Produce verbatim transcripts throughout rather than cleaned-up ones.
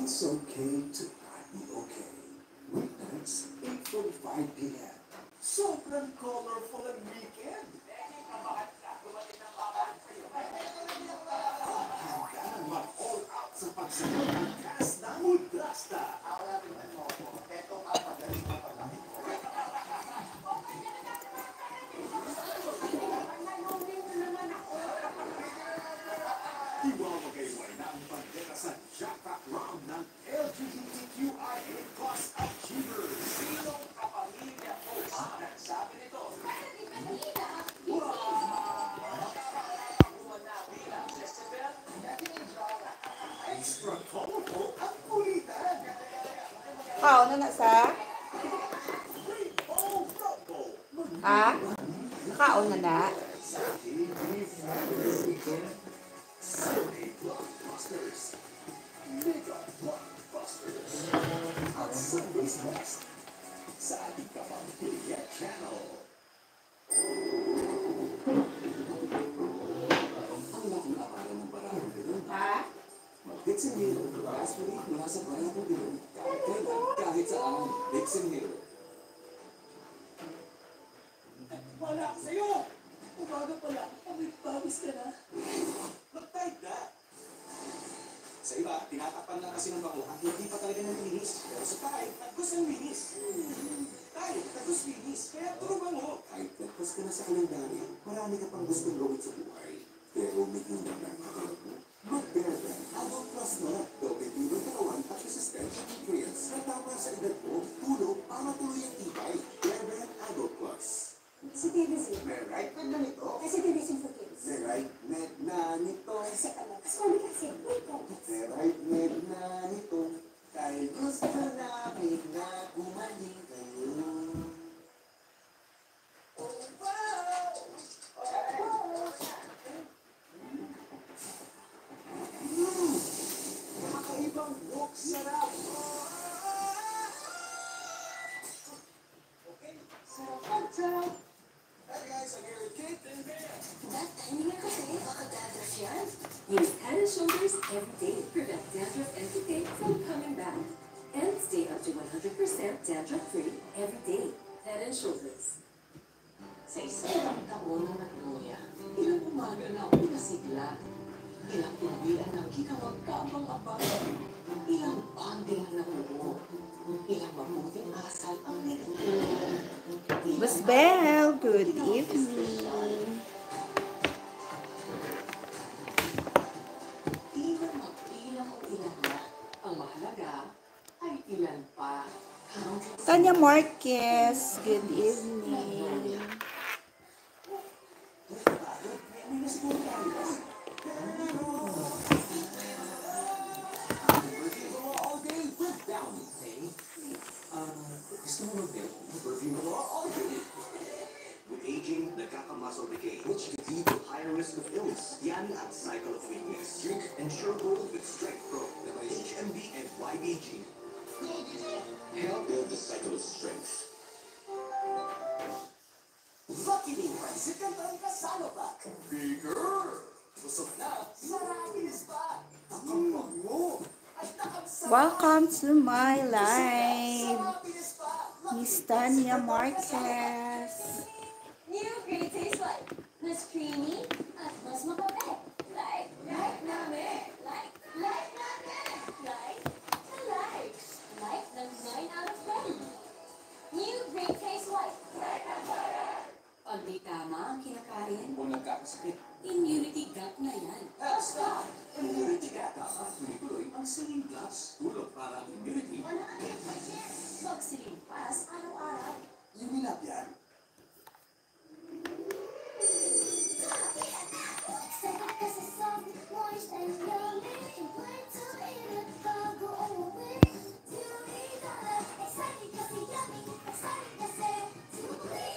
It's okay to not be okay. Weeknights, eight forty-five p.m. Sobrang colorful ang weekend. Handa nang mag-all out sa pagsayaw ang cast na Mudrasta. Hiwawa kayo ay na ang bandera sa Jackpot Round ng LGBTQIA plus achievers. Sinong kapamilya ko ang nagsabi nito? Extra colorful ang kulitan. Kaon na na sa? Ha? Kaon na na? Sa T V Friday weekend, Sunday Blockbusters, Mega Blockbusters, at Sunday's Best sa ating kapamilya channel. Ang laking abaran ng barako ngayon. Ha? Mag-Dixon Hill, raspberry mula sa barako ngayon. Kahit kailan, kahit saan, Dixon Hill. Wala ako sa'yo! Umaga pa lang, amoy pawis ka na. Mag-Tide na! Sa iba, tinatakpan lang kasi ng bango ang hindi pa talaga nalilinis. Pero sa Tide, tagos ang linis. Tide, tagos linis, kaya puro bango. Kahit lagpas ka na sa kalendaryo, marami ka pang gustong gawin sa buhay. Pero may iwan lang ang katawan mo. Mag-Bear Brand Adult Plus na. Doble tulong katawan at resistensya nutrients na tama sa edad mo, tulog para tuloy ang tibay. Bear Brand Adult Plus. Citizen. May right man na nito. Citizen for kids. May right man na nito. Kasi ano, kasi kami kasi, wait lang. May right man na nito. Kay gusto namin na gumaling kayo. Mm. Kakaibang look, sarap. Okay, sarap ang sarap. Hi guys, I'm here with Kate and Bea. That timing na kasi, baka dandruff yan. Use Head and Shoulders every day. Prevent dandruff and toothache from coming back. And stay up to one hundred percent dandruff-free every day. Head and Shoulders. Sa isa ka lang taon nga nagluya, ilang umaga nga ako nasigla. Ilang pulbian nga kita magkaabang-abang. Ilang bonding nga nabuo. Ilang mabuting asal ang nagtulong. Boss Belle, good evening. Di man magpila kung ilan na, ang mahalaga ay ilan pa. Tanya Marquez, good evening. Gusto mo mag-milk? Perfume mo all day. With aging, nagkaka-muscle decay, which can lead to higher risk of illness. Yan ang cycle of weakness. Drink Ensure Gold with Strength Pro, na may H M B and Y B G. Help build the cycle of strength. Lucky Me Rice Canton Kasano Pack. Bigger! Busog na, sarap bilis pa! Takam mo! At takam sa Welcome to my live, Miss Tanya Marquez. New Great Taste Light. Mas creamy at mas makape. Light, light namin. Light, light namin. Light, light. Light ng nine out of ten. New Great Taste Light. Light ng fire. Pag di tama ang kinakain, Kung nagkakasakit, immunity gap na yan. basta immunity gap. Dapat tuloy-tuloy ang Saline Plus. Tulog para ang immunity. One hundred percent. Magsiling Plus araw-araw. Lumilab yan. Sarap kasi soft, moist, and yummy. Wait till it bago ang uwi. Dewy color, exciting kasi yummy. Exciting kasi dewy.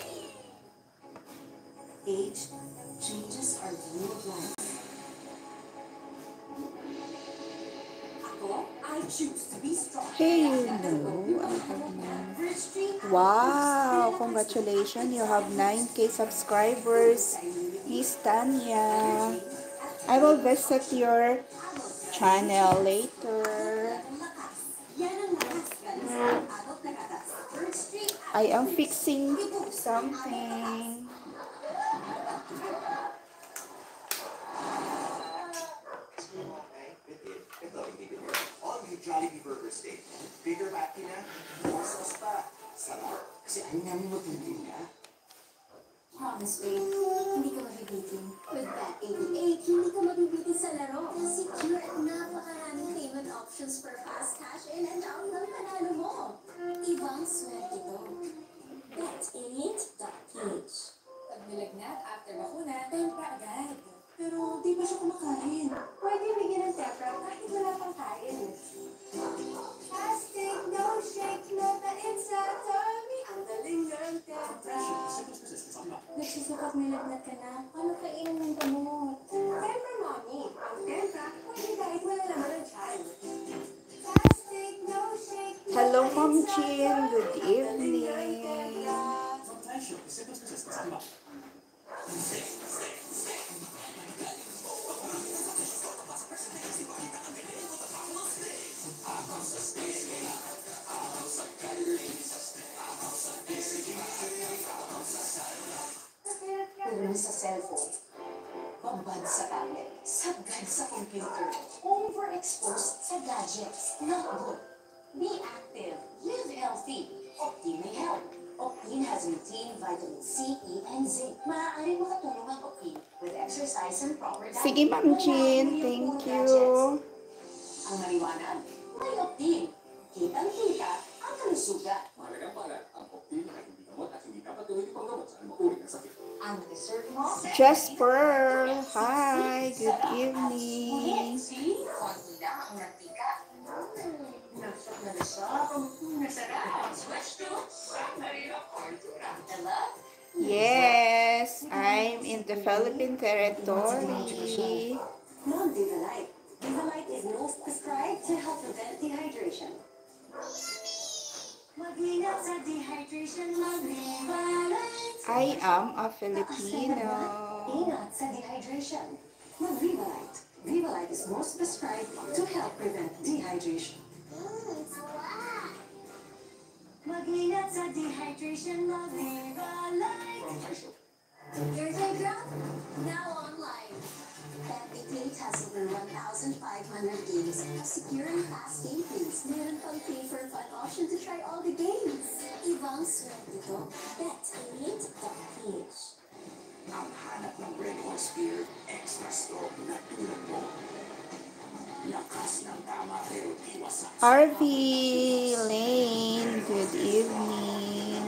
Age changes our view of life. Ako, I choose to be strong. Hey, you know, I have nine. Wow, congratulations, you have nine K subscribers, Miss Tanya. I will visit your channel later. I am fixing something. Promise, babe, hindi ka mabibitin. With Bet eighty-eight, hindi ka mabibitin sa laro. Secure at napakaraming payment options for fast cash in and out ng panalo mo. Ibang swerte to. Bet eighty-eight dot P H. Pag nilagnat after bakuna, tempra agad. Pero di pa siya kumakain. Pwede bigyan ng tempra kahit wala pang kain. Fast take, no shake, no pain sa tummy. Ang galing ng tempra. Nagsusuka at nilagnat ka na. Paano kainom ng gamot? Tempra, mommy. Ang tempra, pwede kahit wala naman ang tiyan. Fast take, no shake, no pain sa tummy. Ang galing ng tempra. Hello, Ma'am Jean. Good evening. Pirmi sa cellphone, babad sa tablet, sagad sa computer, overexposed sa gadgets, not good. Be active, live healthy. Optin may help. Optin has lutein, vitamin C, E, and zinc. Maaaring makatulong ang Optin with exercise and proper diet. Sige, Ma'am Jean. Thank you. Ang maliwanag, may Optin. Kitang-kita ang kalusugan. Mahalagang paalala, ang Optin ay hindi gamot at hindi dapat gamitin panggamot sa anumang uri ng sakit. Ang research mo, Jasper, hi, good evening. Ngunit si Juanita ang nagtika. Mm, nasarap na nasarap. Mm, nasarap. Switch to San Marino Corn Syrup. Yes, I'm in the Philippine territory. Non-Vivalite. Vivalite is most prescribed to help prevent dehydration. Mag-ingat sa dehydration, mag-Vivalite. I am a Filipino. Ingat sa dehydration. Mag-Vivalite. Vivalite is most prescribed to help prevent dehydration. Mm, sarap. Mag-ingat sa dehydration, mag-Vivalite. Your playground, now online. Bet eighty-eight has over one thousand five hundred games, secure and fast gameplays. Meron pang pay for fun option to try all the games. Ibang swerte to. Bet eighty-eight dot P H. Ang hanap ng Red Horse Beer, extra strong na tulad mo. Lakas ng tama, pero iwas sa R V Lane, good evening.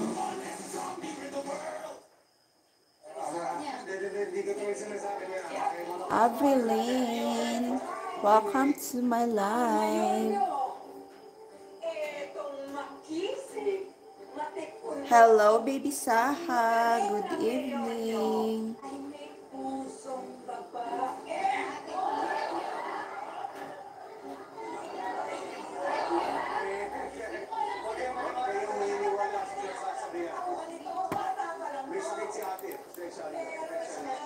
Avril Lane, welcome to my live. Hello, Baby Saha. Good evening. Pero sa mga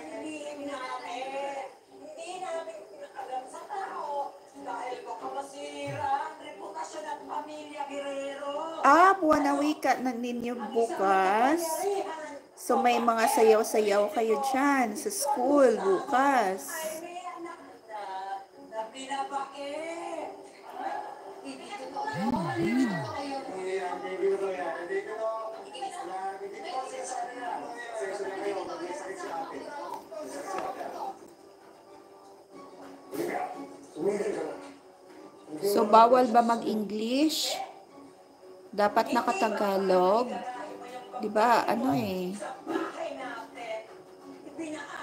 hinihiling namin, hindi namin pinaalam sa tao dahil baka masira ang reputasyon ng pamilya Guerrero. Ah, Buwan ng Wika na ninyo bukas. So, may mga sayaw-sayaw kayo dyan sa school bukas. Ay, may anak na, na binabae. Hindi totoo yun. Hindi totoo yun. Hindi totoo. Hindi totoo. Hindi totoo. So, bawal ba mag-English? Dapat naka-Tagalog. Di ba, ano eh,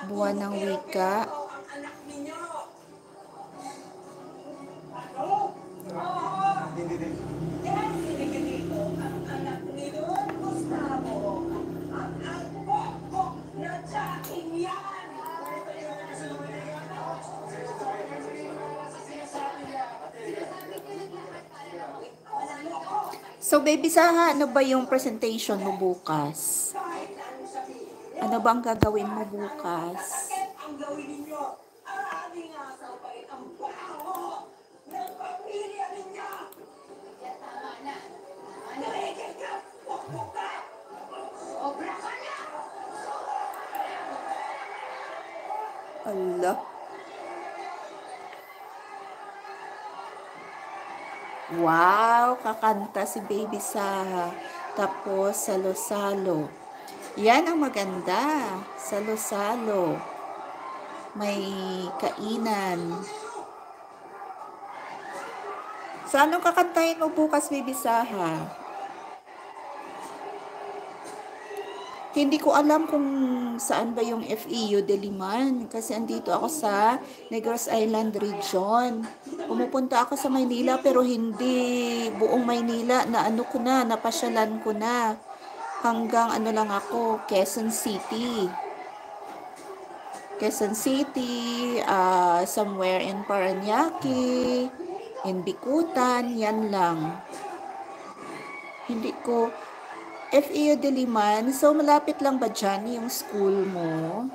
Buwan ng Wika. So, Baby Saha, ano ba yung presentation mo bukas? Ano ba ang gagawin mo bukas? Ang gawin ninyo, ang aming asaw pa rin ang baho ng pamilya ninyo. Tama na. Tumigil ka! Wow, kakanta si Baby Saha. Tapos, salo-salo. Yan ang maganda. Salo-salo. May kainan. So, anong kakantahin mo bukas, Baby Saha? Hindi ko alam kung saan ba yung F E U Diliman kasi andito ako sa Negros Island region. Pumupunta ako sa Maynila pero hindi buong Maynila, na ano ko na, napasyalan ko na. Hanggang ano lang ako, Quezon City. Quezon City, ah, somewhere in Parañaque, in Bicutan, yan lang. Hindi ko, F E U Diliman, so malapit lang ba dyan yung school mo?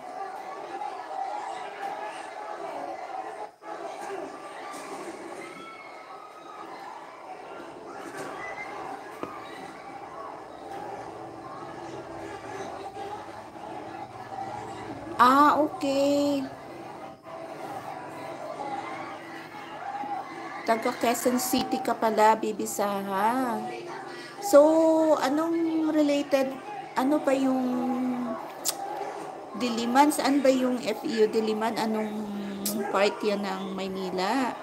Ah, okay. Taga Quezon City ka pala, Bibi Saha. So, anong related, ano ba yung Diliman? Saan ba yung F E U Diliman? Anong part yan ng Maynila?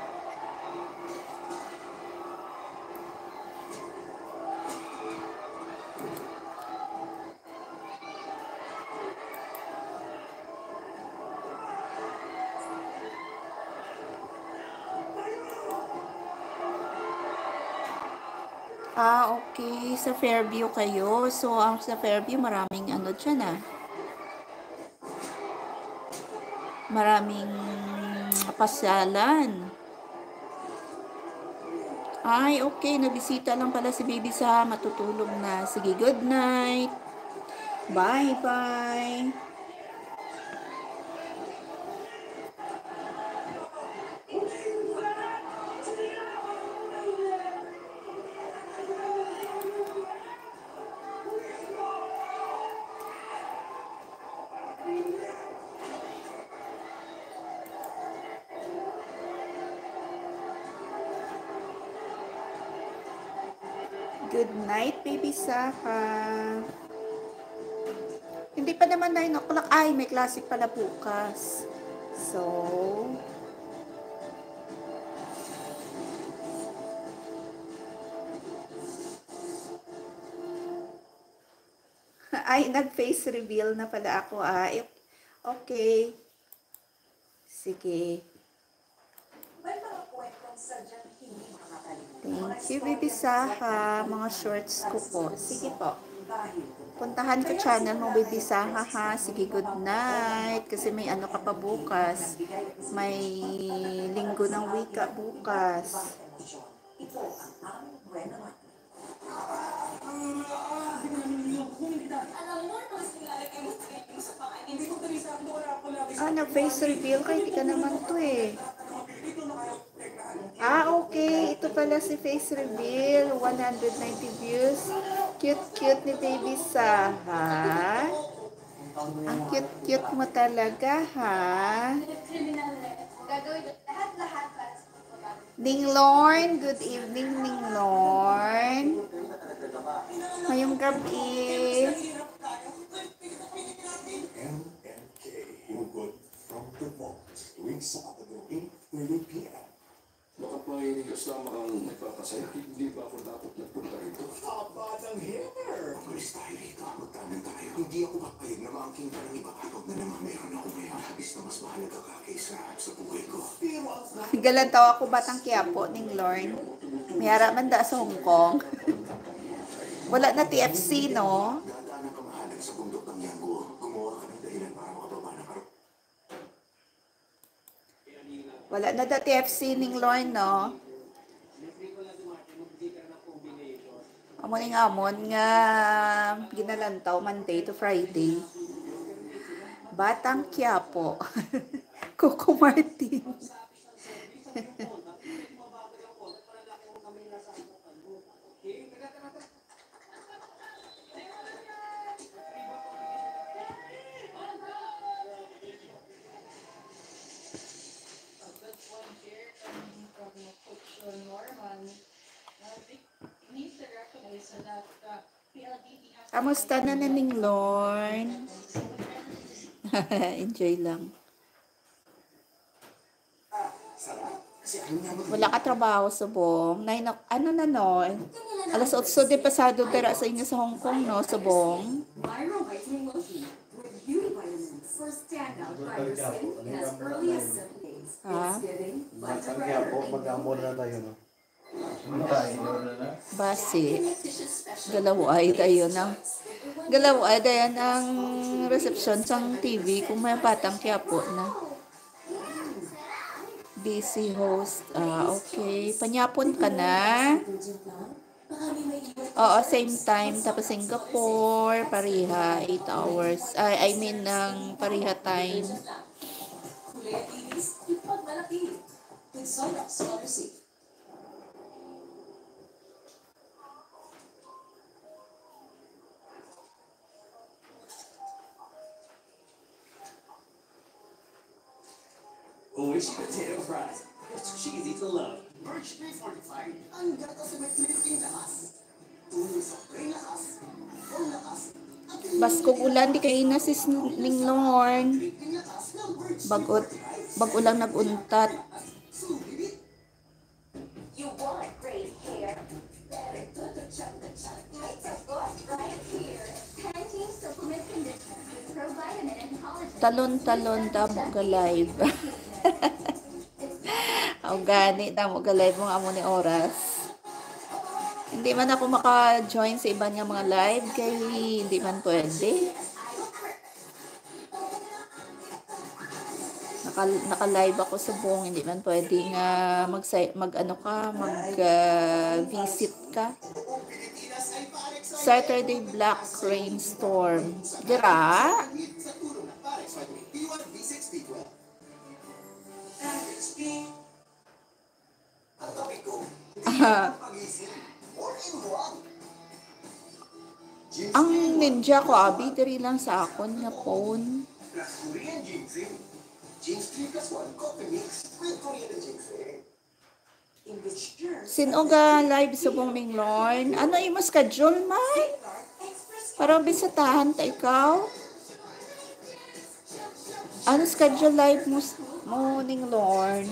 Ah, okay. Sa Fairview kayo. So, ang sa Fairview, maraming ano dyan, ah. Maraming pasyalan. Ay, okay. Nabisita lang pala si Baby Saha. Matutulog na. Sige, good night. Bye-bye. Good night, Baby Saha. Hindi pa naman nine o'clock. Ay, may klase pala bukas. So, ay, nag-face reveal na pala ako, ah. Eh, okay. Sige. May mga kwentong sadyang hindi makakalimutan. Thank you, Baby Saha. Mga shorts ko po. Sige po. Puntahan ko channel mo, Baby Saha, ha. Sige, good night. Kasi may ano ka pa bukas. May linggo ng wika bukas. Ito ang aming buena. Ah, nag-face reveal ka, hindi ka naman to eh. Ah, okay. Ito pala si face reveal. One hundred ninety views. Cute-cute ni Baby Saha. Ang cute-cute mo talaga, ha? Gagawin lahat-lahat para sa Ning Lorne, good evening, Ning Lorne. Ngayong gabi. M M K, hugot from the vault, tuwing Sabado, eight thirty p m. Makapay ni Gastama ang nagpapasaya. Hindi ba ako dapat nagpunta rito? Haba ng hair! Umalis tayo rito. Magtanan tayo. Hindi ako papayag na maangking ka ng iba kapag na naman meron ako ngayon. Labis na mas mahalaga ka kaysa sa buhay ko. Pero ang Galantaw ako, Batang Quiapo, Ning Lorne. May ara man da sa Hong Kong. Wala na T F C, no? Dadaan ang kamahalan sa bundok ng Yanggu. Gumawa ka ng dahilan para makababa ng kar- Wala na da T F C, Ning Lorne, no? Amo ning amon nga ginalantaw Monday to Friday. Batang Quiapo. Coco Martin. Kamusta na na ning Lorne? Enjoy lang. Wala ka trabaho, subong? Nine o-, ano na, no? Alas otso de pasado dira sa inyo sa Hong Kong, no, subong? Ha? Matang kaya po, mag-amo na tayo, no? Basi. Galaway dayon ang, galaway dayon ang resepsyon sang T V kung may batang Quiapo na. Busy host. Ah, okay. Panyapon ka na? Oo, same time. Tapos Singapore, pareha, eight hours. Ay, I mean, ng pareha time. Oishi potato fries. It's cheesy to love. Merch three forty-five. Ang gata sa may triping lakas. Tuloy sa pre lakas. Full lakas. Baskog ulan di kay ina sis ning Lorne. Bagot, bag-o lang nag-untat. You want great hair? Better to the chunk, the chunk. It's a book right here. Pantene Supplement Conditioner with provitamin and collagen. Talon-talon, damo ga live. Aw gani, damo ga live mo nga amo ni oras. Hindi man ako maka-join sa iban nga mga live kay hindi man pwede. Naka, naka-live ako subong, hindi man pwede nga mag, mag ano ka, mag, ah, visit ka. Saturday black rainstorm. Dira? Aha. Ang ninja ko, abi, diri lang sa akon nga phone. Sin-o ga live subong ning Lorne? Ano imo schedule, May? Para bisitahan ta ikaw. Ano schedule live mo, s-, mo ning Lorne?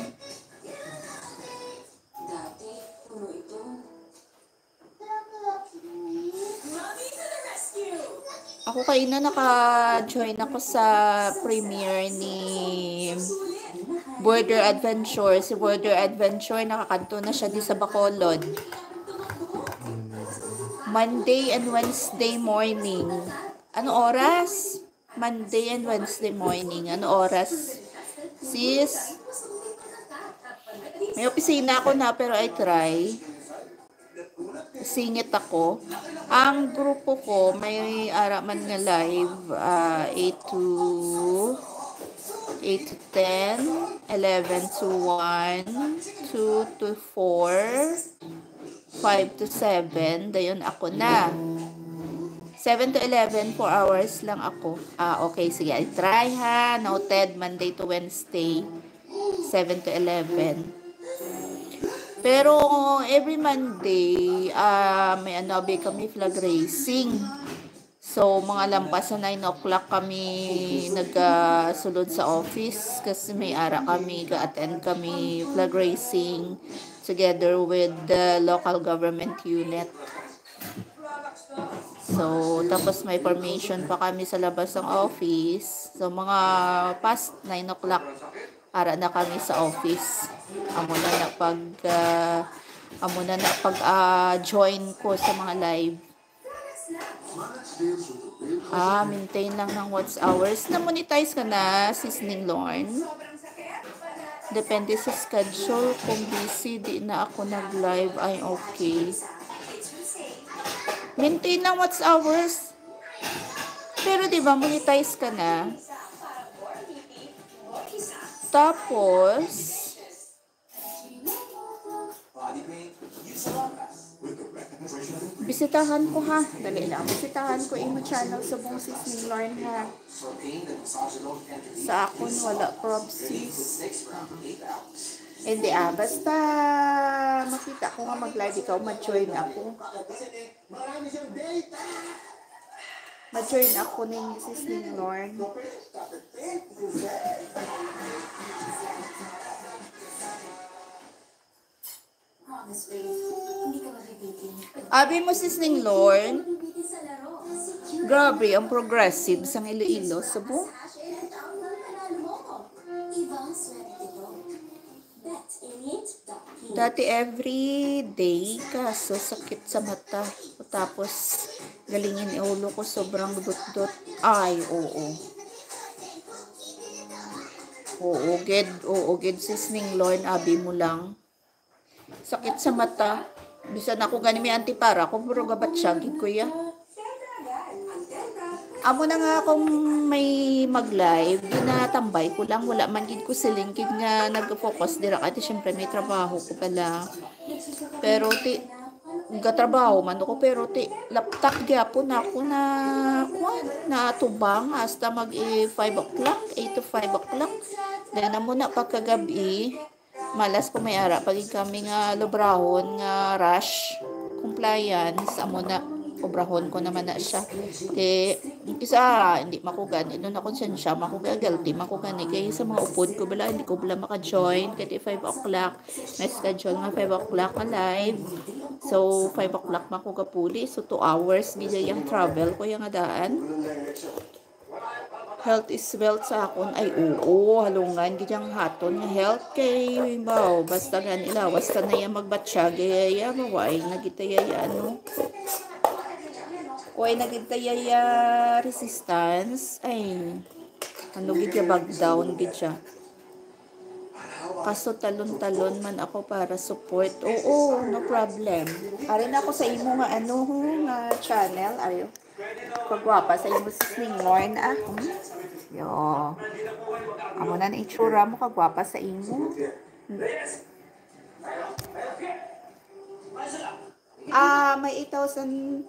Dati, puno ito. Ako kaina naka-join ako sa premiere ni Border Adventure. Si Border Adventure, nakakanto na siya di sa Bacolod. Monday and Wednesday morning. Ano oras? Monday and Wednesday morning. Ano oras? Sis? May opisina ako na, pero I try. Singit ako. Ang grupo ko, may ara man nga live, ah, eight to, eight to ten, eleven to one, two to four, five to seven, dayon ako na. Seven to eleven, four hours lang ako. Ah, okay, sige, I try ha. Noted, Monday to Wednesday, seven to eleven. Pero every Monday, ah, may ano, abi kami flag raising. So, mga lampas sa nine o'clock kami nagasulod sa office kasi may ara kami, ga-attend kami flag raising together with the local government unit. So, tapos may formation pa kami sa labas ng office. So, mga past nine o'clock, ara na kami sa office. Amo na na pag, ah, amo na na pag, ah, join ko sa mga live. Ah, maintain lang ng watch hours. Na-monetize ka na, sis ning Lorne? Depende sa schedule. Kung busy, di na ako nag-live. Ay, okay. Maintain lang watch hours. Pero di ba, monetize ka na? Tapos, bisitahan ko ha. Dali lang. Bisitahan ko imo channel subong, sis ning Lorne ha. Sa akon wala props, sis. Hindi ah. Basta Makita ko nga mag-live ikaw, ma-join ako. Ma-join ako ni Sis Ninglorn. Abi mo, Sis Ninglorn. Grabe ang progressive sang Iloilo, subo. Dati every day, kaso sakit sa mata. Tapos, galingin ulo ko, sobrang dutdot. Ay, oo. Oo, gid. Oo, gid, Sis Ninglorn, abi mo lang. Sakit sa mata. Bisan ako gani may antipara ko, pero gabatsyag gid ko ya. Amo na nga, kung may mag-live, ginatambay ko lang. Wala man gid ko siling gid nga nag-focus dira, kay syempre may trabaho ko pala. Pero ti, gatrabaho man ako, pero ti, laptak gyapon ako na, kuwan, natubang hasta mag, eh, five o'clock, eight to five o'clock. Then, amo na pagkagabi, malas ko may ara pa gid kami nga lubrahon nga rush compliance, amo na, obrahon ko naman na siya. Kay, kisa, hindi makugan, ino na konsensya, makuga, guilty, makugan eh. Kay sa mga upod ko bala, hindi ko bala maka-join, kay five o'clock, may schedule nga five o'clock nga live. So, five o'clock man ko gapuli. So, two hours gid yung travel ko yung nga daan. Health is wealth sa akon. Ay, oo, halungan gid ang haton nga health kay, baw, basta gani lawas ta na iya magbatsyag, ay, ay, ay, maway na gid ta iya, ano. Way na gid ta iya resistance. Ay, ano gid siya, back down gid siya. Kaso talon-talon man ako para support. Oo, no problem. Ari na ako sa imo nga, ano, nga channel. Ari, kagwapa sa imo, Sis Ninglorn, ah. Hmm? Yo. Amo na ang itsura mo, kagwapa sa imo. Hmm. Ah, may eight thousand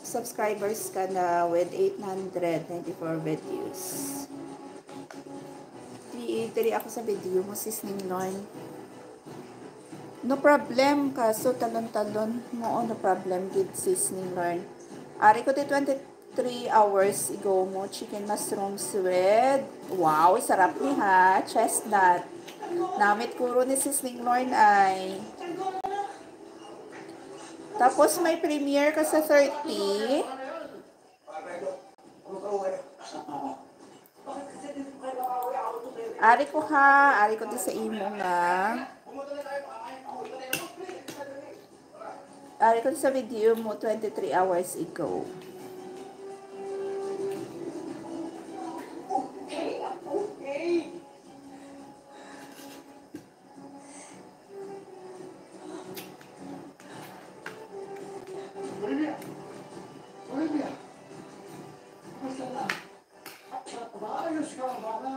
subscribers ka na with eight hundred ninety-four videos. Di, diri ako sa video mo, Sis Ninglorn. No problem, kaso talon-talon mo, no problem gid, Sis Ninglorn. Ari ko di twenty-three hours ago mo, chicken mushrooms with, wow, sarap ni ha, chestnut. Namit kuro ni Sis Ninglorn ay. Tapos may premiere ka sa thirty. Ari ko ha, ari ko di sa imo nga. Ari ko di sa video mo twenty-three hours ago. Olivia! Olivia! Kumusta na? Maayos ka, bana?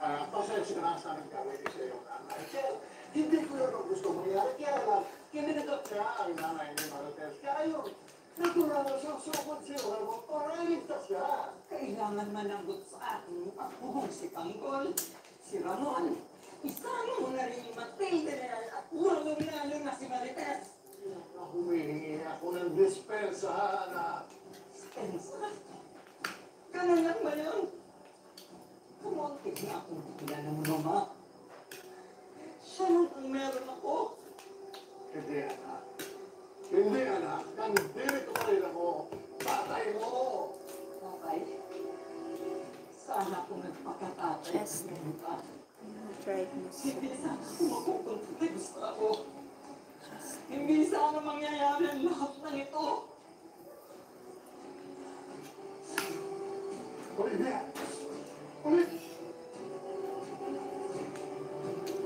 Ah, pasensya na sa aming gawin sa iyong nanay. Sir, hindi ko naman gusto mangyari. Kaya lang, kinidnap siya ang nanay ni Marites. Kaya yun, natural na siyang sugod si Ramon para iligtas siya. Kailangan mananggot sa ating pagpugong si Tanggol. Si Ramon, isama mo na rin ni Matilde Real at lalong-lalo na si Marites. Humihingi ako ng dispensa, anak. Dispensa? Ganun lang ba yun? Kamuntik na akong kilala mo, Mama. Siya lang ang meron ako. Hindi, anak. Hindi, anak. Nandito pa rin ako. Tatay mo. Tatay? Sana kung nagpakatatay Yes. ka pa. Try mo sa Hindi sana ako makukulong kay Gustavo. Hindi sana mangyayari ang lahat ng ito. Olivia! Olivia!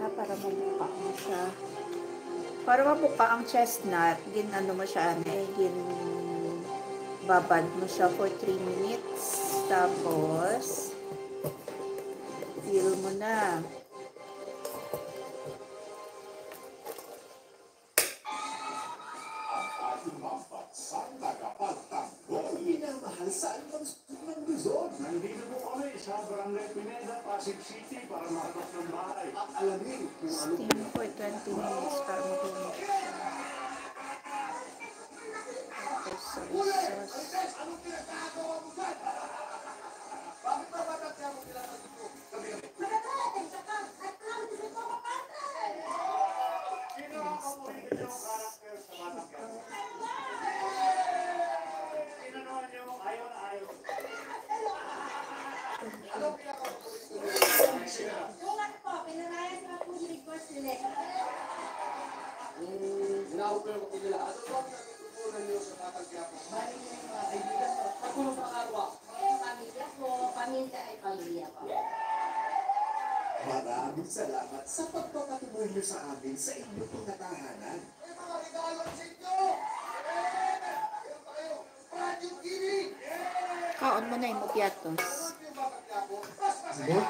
Ah, para mabuka mo siya. Para mabuka ang chestnut, gin ano mo siya, ane, gin babad mo siya for three minutes. Tapos, peel mo na. Ang ating mapagtanggol. Minamahal, saan bang susunod ng Luzon? Nandito po kami sa Barangay Pineda, Pasig City para makatok ng bahay at alamin kung ano Steam for Tinis para mahulog siya. Tapos soy sauce. Pamilya ko, pamilya ay pamilya ko. Maraming salamat sa pagpapatuloy niyo sa amin sa inyong mga tahanan. Kaon mo na imo piatos. Ano?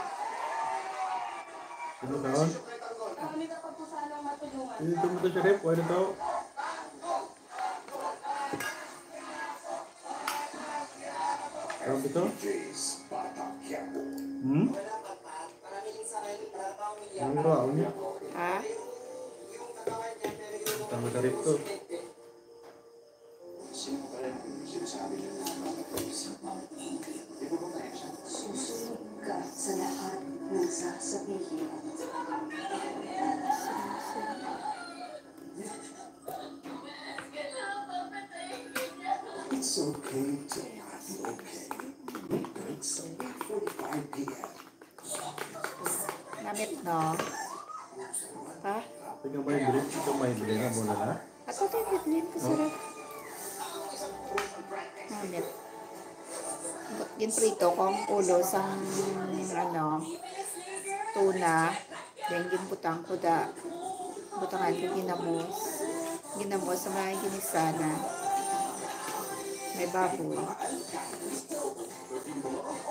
Ano kaon? Hindi ito mo ito, Sharif. Wala ito. Ano ito? Hmm? Ano ba? Ano? Ha? Tama ka rin to. Susunod ka sa lahat ng sasabihin. It's okay to not be okay. We drink some before five p.m. Namit, no? Ha? Ikaw may drink, ikaw may drink, amo na na. Ako kay Bidlin ko, sarap. Namit. Ginprito ko ang ulo sang, ano, tuna. Then ginbutang ko da. Butangan ko ginamos. Ginamos sa mga ginisana. May baboy.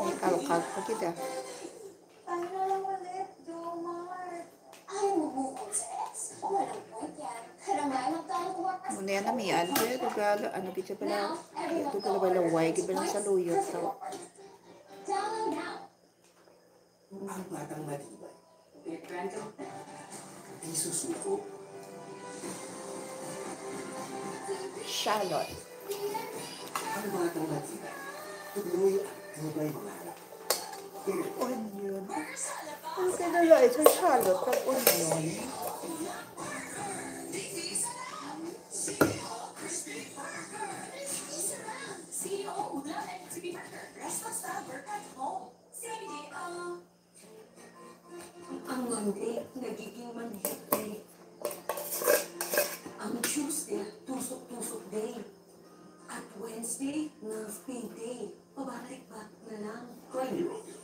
May kalkag pa kita. Tayo na lang ulit, Jomar. Ayaw mo move on sa ex. Walang point yan. Karamay magkano ko. Muna yan, namian. Kaya gagala. Ano kita pala? Ito pala wala. Why? Di ba lang sa luyot? So, Download now. Ang batang matibay. Di susuko. Shallot. Ang batang matibay. Tuloy ang tibay mangarap. Onion. Ang kinalain sa shallot pag onion. Ang Monday, nagiging manhid day. Ang Tuesday, tusok-tusok day. At Wednesday, nerve pain day. Pabalik-balik na lang. Try Neurobion.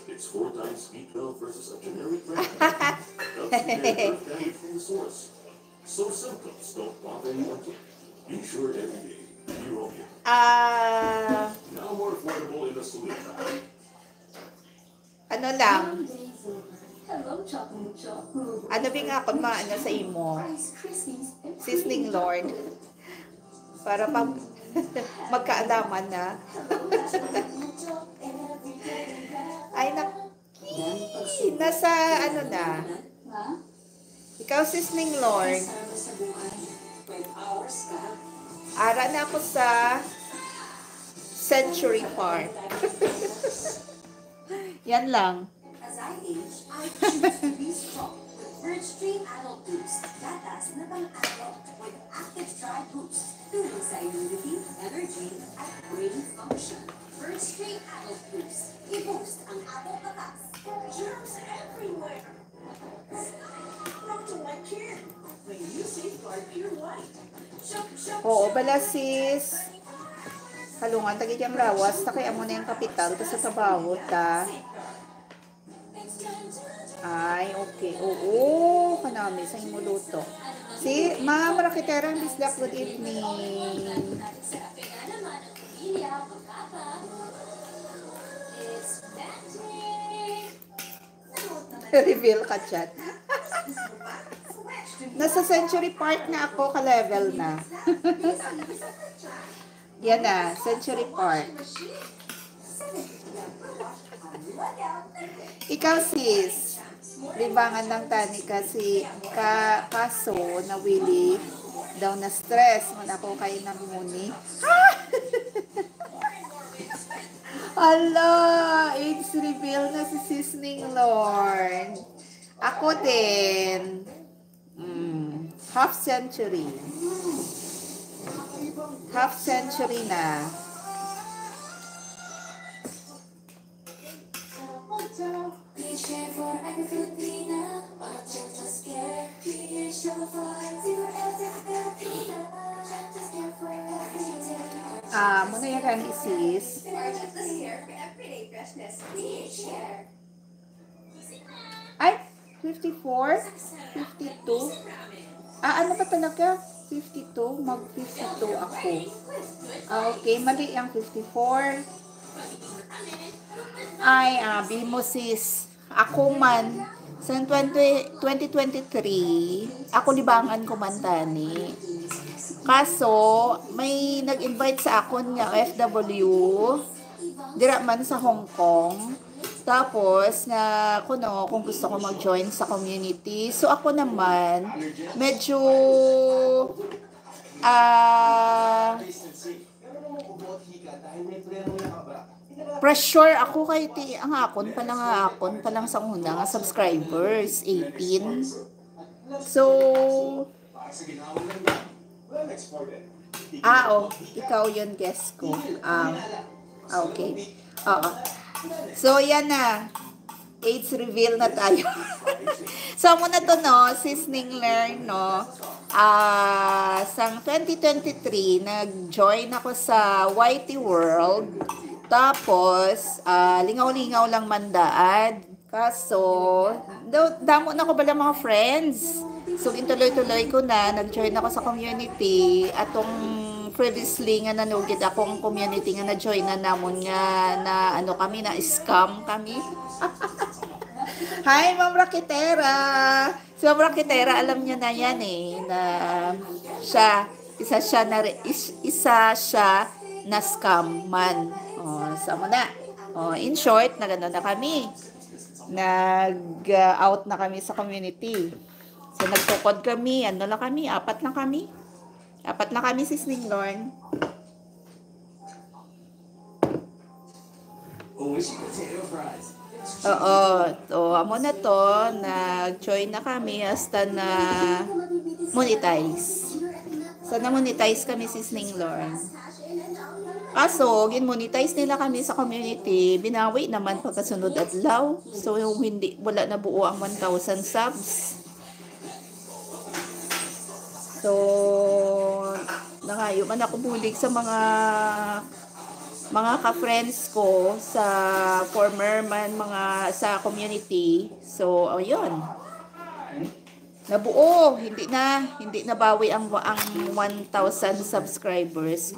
It's four times B twelve versus a generic brand. Helps you get nerve damage from the source. So symptoms don't bother you again. Be sure every day. Neurobion. Ah. Now more affordable in the Sulit. Ano lang? Ano ba nga akong maano sa imo? Seasoning, Lord. Para mag magkaalaman na. Ay, nak-, nasa ano na? Ikaw, seasoning, Lord. Ara na ako sa Century Park. Yan lang. As I age, I choose to be strong with Birch Tree Adult Boost. Gatas na pang-adult with active dry boost. Tulong sa immunity, energy, at brain function. Birch Tree Adult Boost. I-boost ang adult batas. Germs everywhere. Stop. Brought to my care. When you safeguard Pure White. Shop, shop, Oo, shop. Bala, sis. Halungan ta gid ang lawas ta kay amo na yung kapital ta sa trabaho ta. Ay, okay. Oo, kanami sa imo luto. Si Ma'am Rakitera Bislak, good evening. Reveal ka, chat. Nasa Century Park na ako, ka-level na. Yan na, Century Park. Ikaw, sis. Libangan lang tani kasi ka, kaso nawili daw na stress man ako kay nagmuni. Ala, age reveal na si Sis Ninglorn. Ako din. Mm, half century. Half century na. Ah, muna yan ang isis. Ay, fifty-four? Fifty-two? Ah, ano ba talaga? Fifty-two? Mag fifty-two ako. Ah, okay, mali ang fifty-four. Ay, abi mo sis. Ako man, sa twenty, twenty twenty-three, ako libangan ko man tani. Kaso, may nag-invite sa akon nga O F W, dira man sa Hong Kong. Tapos, nga kuno kung gusto ko mag-join sa community. So, ako naman, medyo, ah, pressure ako kay ti, ang akon pa lang, ang akon pa lang sa una nga subscribers, eighteen. So, ah, oh, ikaw yun, guest ko. Ah, okay. Oo. So, yan na. Age reveal na tayo. So, muna to, no, Sis Ningler, no? Ah, sang twenty twenty-three, nag-join ako sa Y T World. Tapos, ah, lingaw-lingaw lang man daad. Kaso, daw, damo na ko bala mga friends. So, gintuloy-tuloy ko na, nag-join ako sa community. Atong previously nga nanugid akong community nga na-join na namon nga na, ano kami, na-scam kami. Hi, Ma'am Rakitera! Si Ma'am Rakitera, alam niyo na yan eh, na siya, isa siya na, re- is- isa siya na scam man. Oh, sa mo na. Oh, in short, nagano na kami. Nag-out na kami sa community. So, nagtukod kami, ano lang kami, apat lang kami. Apat lang kami, Sis Ninglorn. Oo, to, amo na to, nag-join na kami hasta na monetize. Sa na-monetize kami, Sis Ninglorn. Kaso, gin-monetize nila kami sa community, binawi naman pagkasunod adlaw. So, yung hindi, wala na buo ang one thousand subs. So, nangayo man ako bulig sa mga, mga ka-friends ko sa former man, mga sa community. So, ayun. Nabuo, hindi na, hindi nabawi ang, ang one thousand subscribers.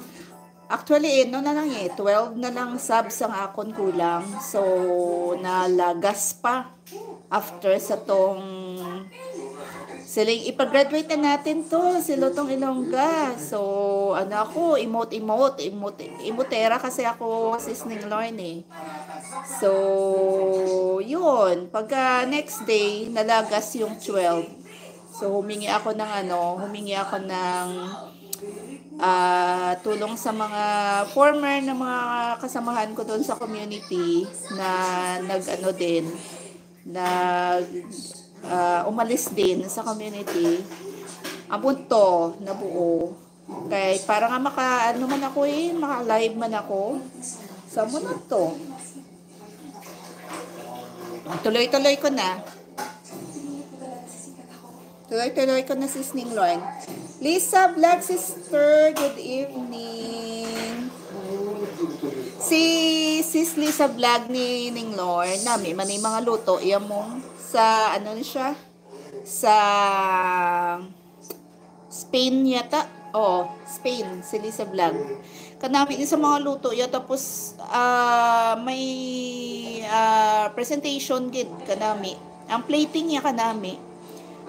Actually, eh, no na lang eh, twelve na lang subs ang akon kulang. So, nalagas pa after sa tong siling, "Ipag-graduate na natin to, si Lutong Ilongga." So, ano ako, emote, emote, emote, emotera kasi ako, Sis Ninglorn eh. So, yun. Pagka next day, nalagas yung twelve. So, humingi ako ng ano, humingi ako ng, ah, tulong sa mga former na mga kasamahan ko doon sa community na nag-ano din, nag, ah, umalis din sa community. Ang punto, nabuo. Kay para nga maka, ano man ako eh, maka-live man ako. So, amo na to. Tuloy-tuloy ko na. Tuloy-tuloy ko na, Sis Ninglorn. Lisa Vlog, sister, good evening. Si Sis Lisa Vlog ni Ninglorn, nami man yung mga luto, iya mong sa, ano na siya? Sa Spain yata. Oo, Spain, si Lisa Vlog. Kanami ni sa mga luto ya, tapos, ah, may, ah, presentation gid kanami. Ang plating niya kanami.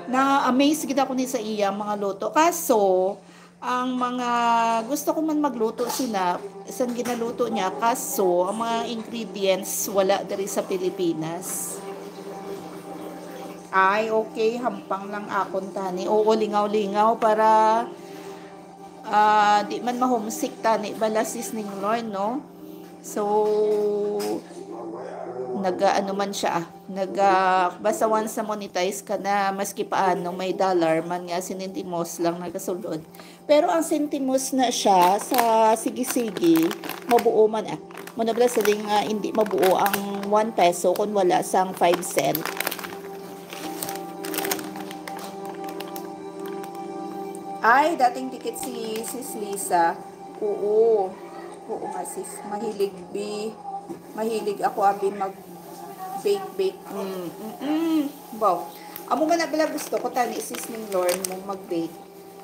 Na-amaze gid ako ni sa iya mga luto. Kaso, ang mga gusto ko man magluto sina, sang ginaluto niya, kaso ang mga ingredients wala diri sa Pilipinas. Ay, okay, hampang lang akon tani. Oo, lingaw-lingaw para, ah, di man ma-homesick tani bala, sis Ninglorn, no? So, naga-, ano man siya, ah, naga-, basta once na monetize ka na, maski paano, may dollar man nga, sentimos lang nagasulod. Pero ang sentimos na siya sa sige-sige, mabuo man, ah. Muna bala siling nga hindi mabuo ang one peso kung wala sang five cent. Ay, dating dikit si Sis Lisa. Oo. Oo nga, sis. Mahilig, bi. Mahilig ako, abi, mag-bake-bake. Mm, mm, mm. Wow. Amo man na bala gusto ko, tani, sis Ninglorn, mong mag-bake.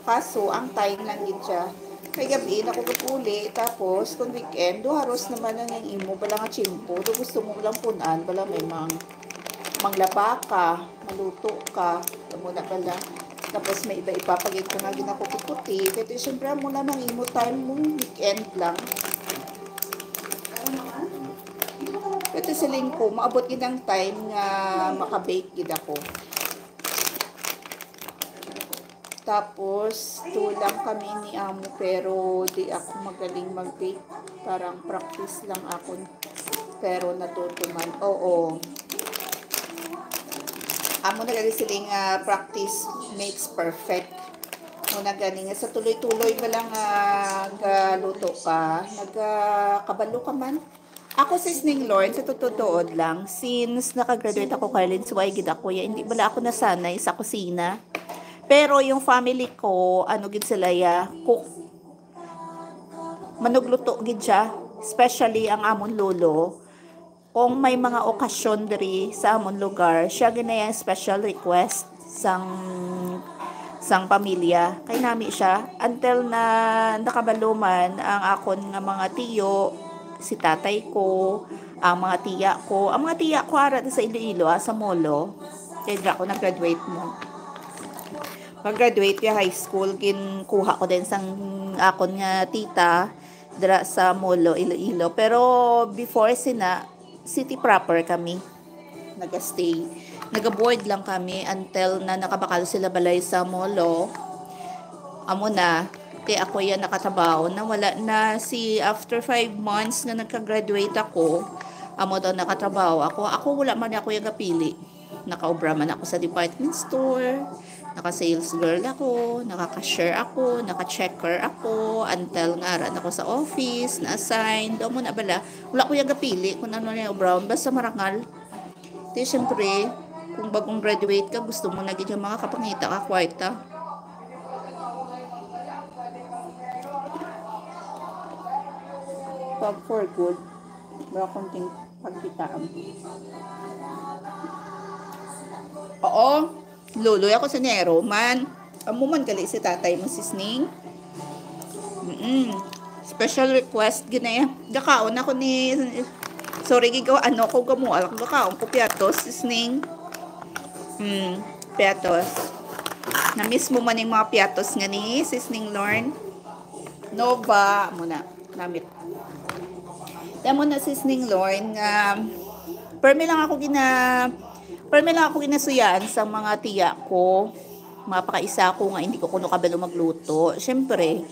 Kaso, ang time lang gid siya. Kay gabi na ko gapuli, tapos kung weekend, duha ros naman ang imo bala nga tiyempo. Do gusto mo lang pun-an, bala may mang manglaba ka, maluto ka, amo na bala. Tapos may iba-iba pa gid ka nga ginakuti-kuti. Kaya siyempre, amo na nang imo time mo, weekend lang. Kaya siling ko, maabot gid ang time nga makabake gid ako. Tapos, two lang kami ni amo, pero di ako magaling mag-bake. Parang practice lang ako. Pero natuto man. Oo. Amo na gani siling, ah, practice makes perfect. Mo na gani nga sa tuloy-tuloy ba lang, ah, galuto ka, nagakabalo ka man. Ako, sis Ninglorn, sa totoo lang, since nakagraduate ako college, why gid ako ya, hindi bala ako nasanay sa kusina. Pero yung family ko, ano gid sila ya, cook. Manugluto gid siya, especially ang amon lolo. Kung may mga okasyon diri sa amon lugar, siya gid na yung special request sang, sang pamilya. Kay nami siya, until na nakabalo man ang akon nga mga tiyo, si tatay ko, ang mga tiya ko. Ang mga tiya ko ara sa Iloilo, ah, sa Molo. Kay dira ko nag-graduate mo. Pag-graduate ya high school, ginkuha ko din sang akon nga tita dira sa Molo, Iloilo. Pero before sina, city proper kami nagastay. Nagaboard lang kami until na nakabakal sila balay sa Molo. Amo na, kay ako yan nakatrabaho na wala na si, after five months nga nagka-graduate ako, amo daw nakatrabaho ako. Ako wala man ako yung gapili. Nakaobra man ako sa department store, naka-sales girl ako, naka-cashier ako, naka-checker ako, until nga ara na ako sa office, na-assign, daw mo na bala. Wala ko yung gapili kung ano na yung obra. Basta marangal. Di, syempre, kung bagong graduate ka, gusto mo na gid yung mga kapangita ka, kwarta. Pag for good, wala konting pagkitaan. Oo, luloy ako sa Nero man. Amo man gali si tatay mo, sis Ning. Mm-mm. Special request, ginaya. Gakaon ako ni, sorry, gigaw, ano ko, gamual ako, gakaon ko piatos, sis Ning. Mm, piatos. Na-miss mo man yung mga piatos nga ni, sis Ninglorn. Nova, muna, namit. Tamo na, sis Ninglorn, nga, permi lang ako gina, permi lang ako ginasuyaan sa mga tiya ko. Mapakaisa ako nga hindi ko kuno kabalo magluto. Siyempre,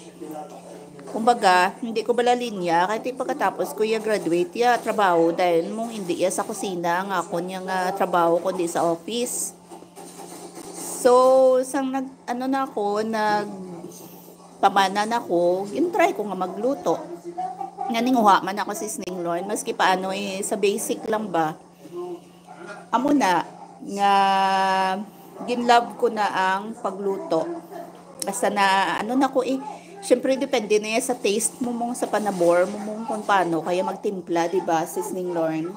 kumbaga, hindi ko bala linya, kahit di pagkatapos ko ya graduate ya trabaho, dahil mong hindi ya sa kusina ang akon yang, ah, trabaho, kundi sa office. So, sang nag, ano na ako, nag, pamana na ko, gin-try ko nga magluto. Nga ninguha man ako, sis Ninglorn, maski paano, eh, sa basic lang ba. Amo na, nga gin-love ko na ang pagluto. Basta na, ano na ko, eh, syempre, depende na yan sa taste mo, mong sa panabor mo, mong kung paano kaya magtimpla, di ba, sis Ninglorn?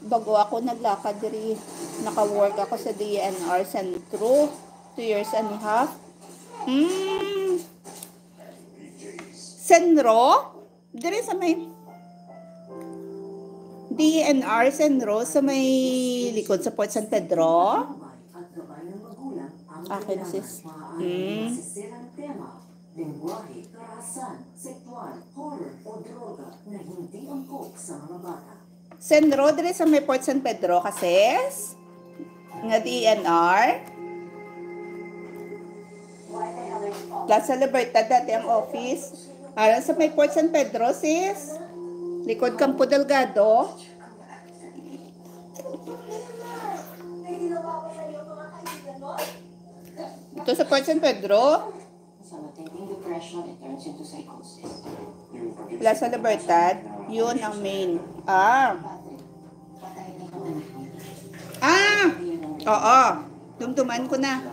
Bago ako naglakad diri, naka-work ako sa D N R Centro, two years and a half. Hmm. Senro? Diri sa may D N R Senro, sa may likod sa Port San Pedro. Akin, sis. Hmm. Lengguwahe, karahasan, sexual, horror, o droga na hindi angkop sa mga bata. Senro, diri sa may Port San Pedro, kasis. Nga D E N R. Plaza Libertad dati ang office. Ara sa may Port San Pedro, sis. Likod Campo Delgado. Ito sa Port San Pedro. Sa matinding depression, it turns into psychosis. Plaza Libertad, yun ang main. Ah. Ah! Oo. Dumduman ko na.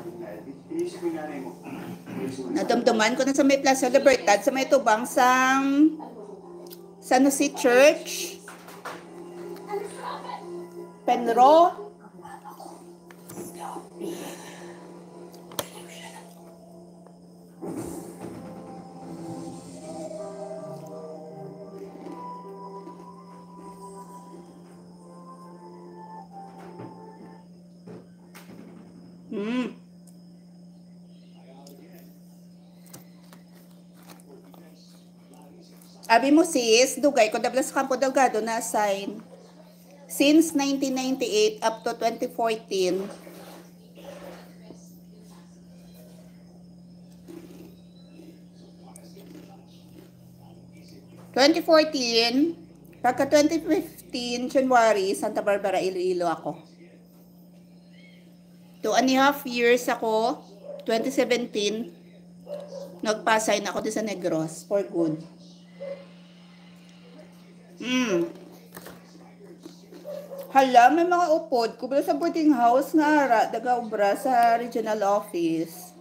Nadumduman ko na sa may Plaza Libertad, sa may tubang sang San Jose Church. Penro. Hmm. Abi mo, sis, dugay ko dabla sa Campo Delgado na-assign. Since nineteen ninety-eight up to twenty fourteen. Twenty fourteen, pagka twenty fifteen, January, Santa Barbara, Iloilo ako. Two and a half years ako, twenty seventeen, nagpa-assign ako di sa Negros for good. Mm. Hala, may mga upod. Kubra sa boarding house nga ara, nagaobra sa regional office.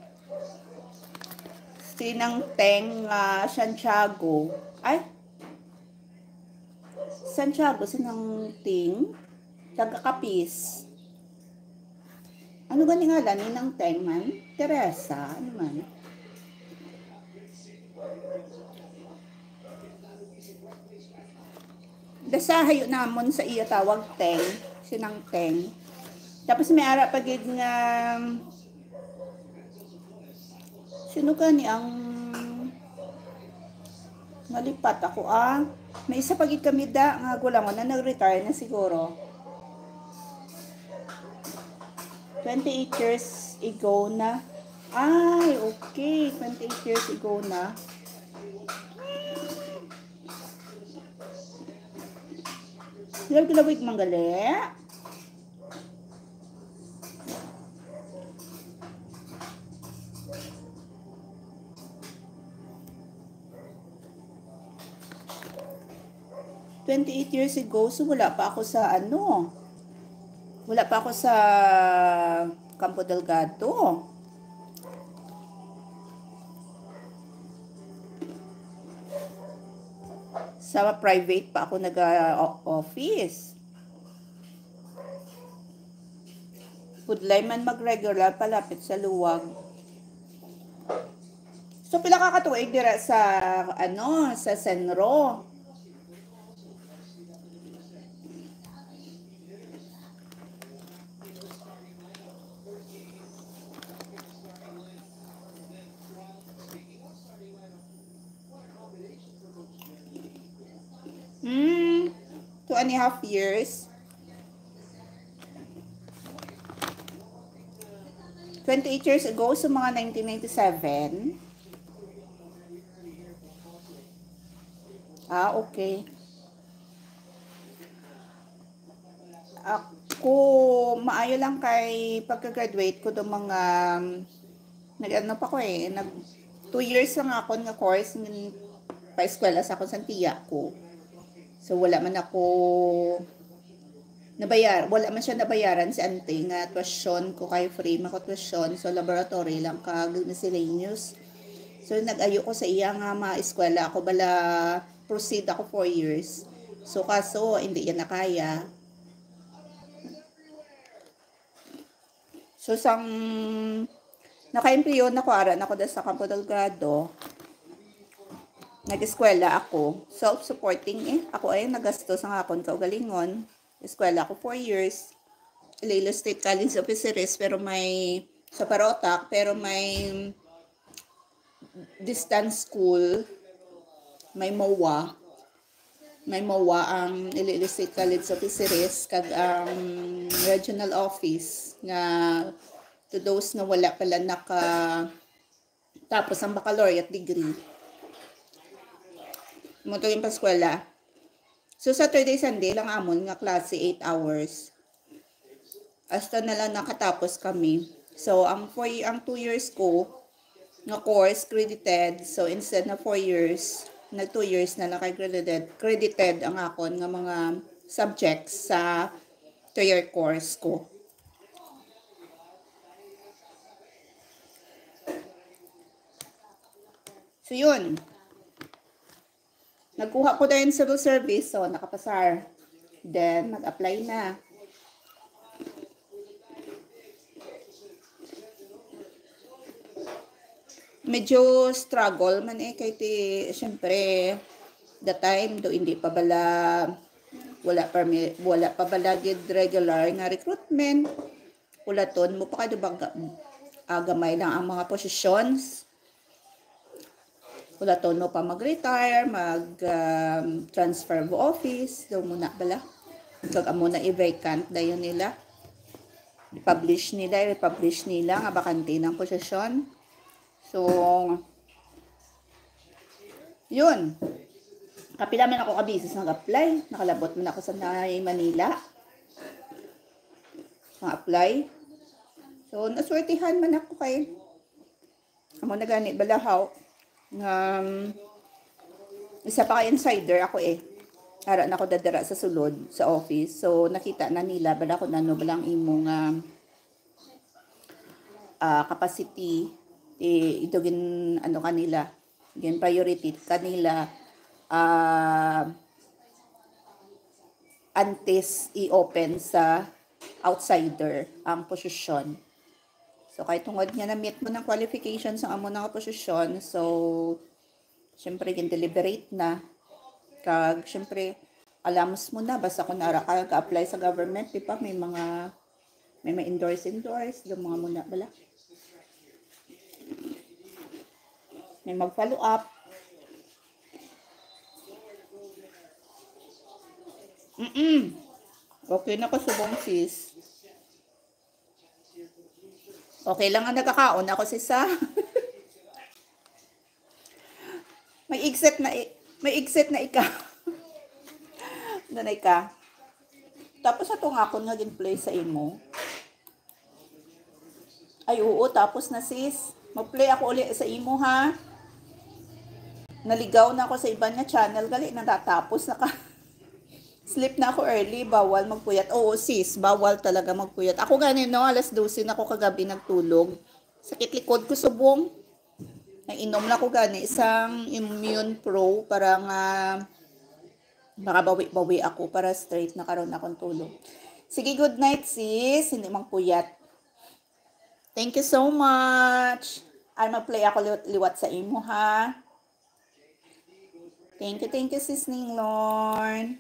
Si Nang Teng, ah, Santiago. Ay? Santiago, si Nang Ting. Taga Capiz. Ano gani ngalan ni Nang Teng man? Teresa, ano man? Dasahayo namon sa iya tawag Teng, si Nang Teng. Tapos may ara pa gid nga, sino gani ang nalipat ako, ah? May isa pa gid kami da nga gulangon na nag-retire na siguro. Twenty-eight years ago na. Ay, okay. Twenty-eight years ago na. Sila ginawig manggali. Twenty-eight years ago, so wala pa ako sa ano, wala pa ako sa Campo Delgado. Sa private pa ako nag-office. Pudlay man mag-regular, palapit sa luwag. So, pila ka katuig dira sa, ano, sa Senro? Hmm, two and a half years. Twenty-eight years ago, sa mga nineteen ninety-seven. Ah, okay. Ako, maayo lang kay pagka-graduate ko do mga, um, nag-ano pa ko eh, nag, two years lang ako nga course, ngin-, pa-eskwela sa akon sang tiya ko. So, wala man ako nabayar-, wala man siya nabayaran si auntie nga tuition ko kay free man ko tuition. So, laboratory lang kag miscellaneous. So, nag-ayo ko sa iya nga ma-eskwela ako, bala proceed ako four years. So, kaso, hindi yan na kaya. So, sang nakaempleyo na ko, ara na ko da sa Campo Delgado. Nag-eskwela ako. Self-supporting eh. Ako ay nagasto sa akon kaugalingon. Eskwela ako four years. Iloilo State College of Fisheries, pero may sa Parotac, pero may distance school, may MOA. may MOA ang Iloilo State College of Fisheries kag ang regional office nga to those nga wala pala naka tapos ang baccalaureate degree. Mo to yung paskwela. So, Saturday, Sunday lang amon nga klase, eight hours. Hasta na lang nakatapos kami. So, ang four, ang two years ko nga course credited. So, instead na four years, nag two years na lang kay credited, credited ang akon nga mga subjects sa two-year course ko. So, yun. Nagkuha ko din civil service, so nakapasar. Then, nag-apply na. Medyo struggle man eh, kay ti, syempre, the time do hindi pa bala, wala pa, mi- wala pa bala gid regular nga recruitment. Ulaton mo pa kay do ba ga- ah, gamay lang ang mga positions. Ulaton mo pa mag-retire, mag um, transfer of office, daw mo na bala. Kag amo na i-vacant dayon nila. I-publish nila, i-publish nila nga bakante ng posisyon. So, yun. Kapila man ako ka beses nag-apply. Nakalabot man ako sa na Manila. Nag-apply. So, naswertihan man ako kay amo na gani balahaw nga um, isa pa ka insider ako eh. Ara na ko dadara sa sulod sa office. So, nakita na nila bala ko nano bala ang imo nga ah, capacity, eh, ito gin, ano kanila, gin priority kanila, ah, antes i-open sa outsider ang posisyon. So, kay tungod nga na-meet mo ng qualifications ang amo nga posisyon, so, syempre, gin-deliberate na. Kag, syempre, alams mo na, basta kung nara ka, ka-apply sa government, di ba, may mga, may ma-endorse, endorse, yung mga muna, bala. May mag-follow up. Mm-mm. Okay na ko subong, sis. Okay lang nga nagkakaon ako, sis, ha? May exit na i- may exit na ika. Nanay ka. Tapos ato nga akon nga gin-play sa imo. Ay, oo, tapos na, sis. Mag-play ako uli sa imo, ha? Naligaw na ako sa iban nga channel. Gali, natatapos na ka. Sleep na ako early. Bawal magpuyat. Oo, sis. Bawal talaga magpuyat. Ako gani, no? Alas dose na ako kagabi nagtulog. Sakit likod ko, subong. Nainom na ko gani isang Immune Pro para nga makabawi-bawi ako para straight na karon akong tulog. Sige, good night, sis. Hindi magpuyat. Thank you so much. Ay, mag-play ako li- liwat sa imo, ha? Thank you, thank you, sis Ninglorn.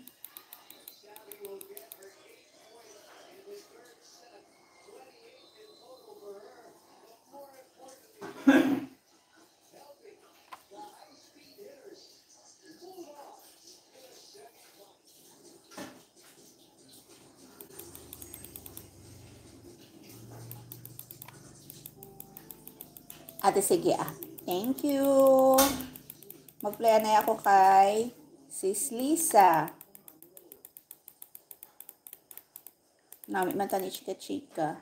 Ate, sige, ah. Thank you. Mag-play na ako kay Sis Lisa. Nami man tani chika-chika.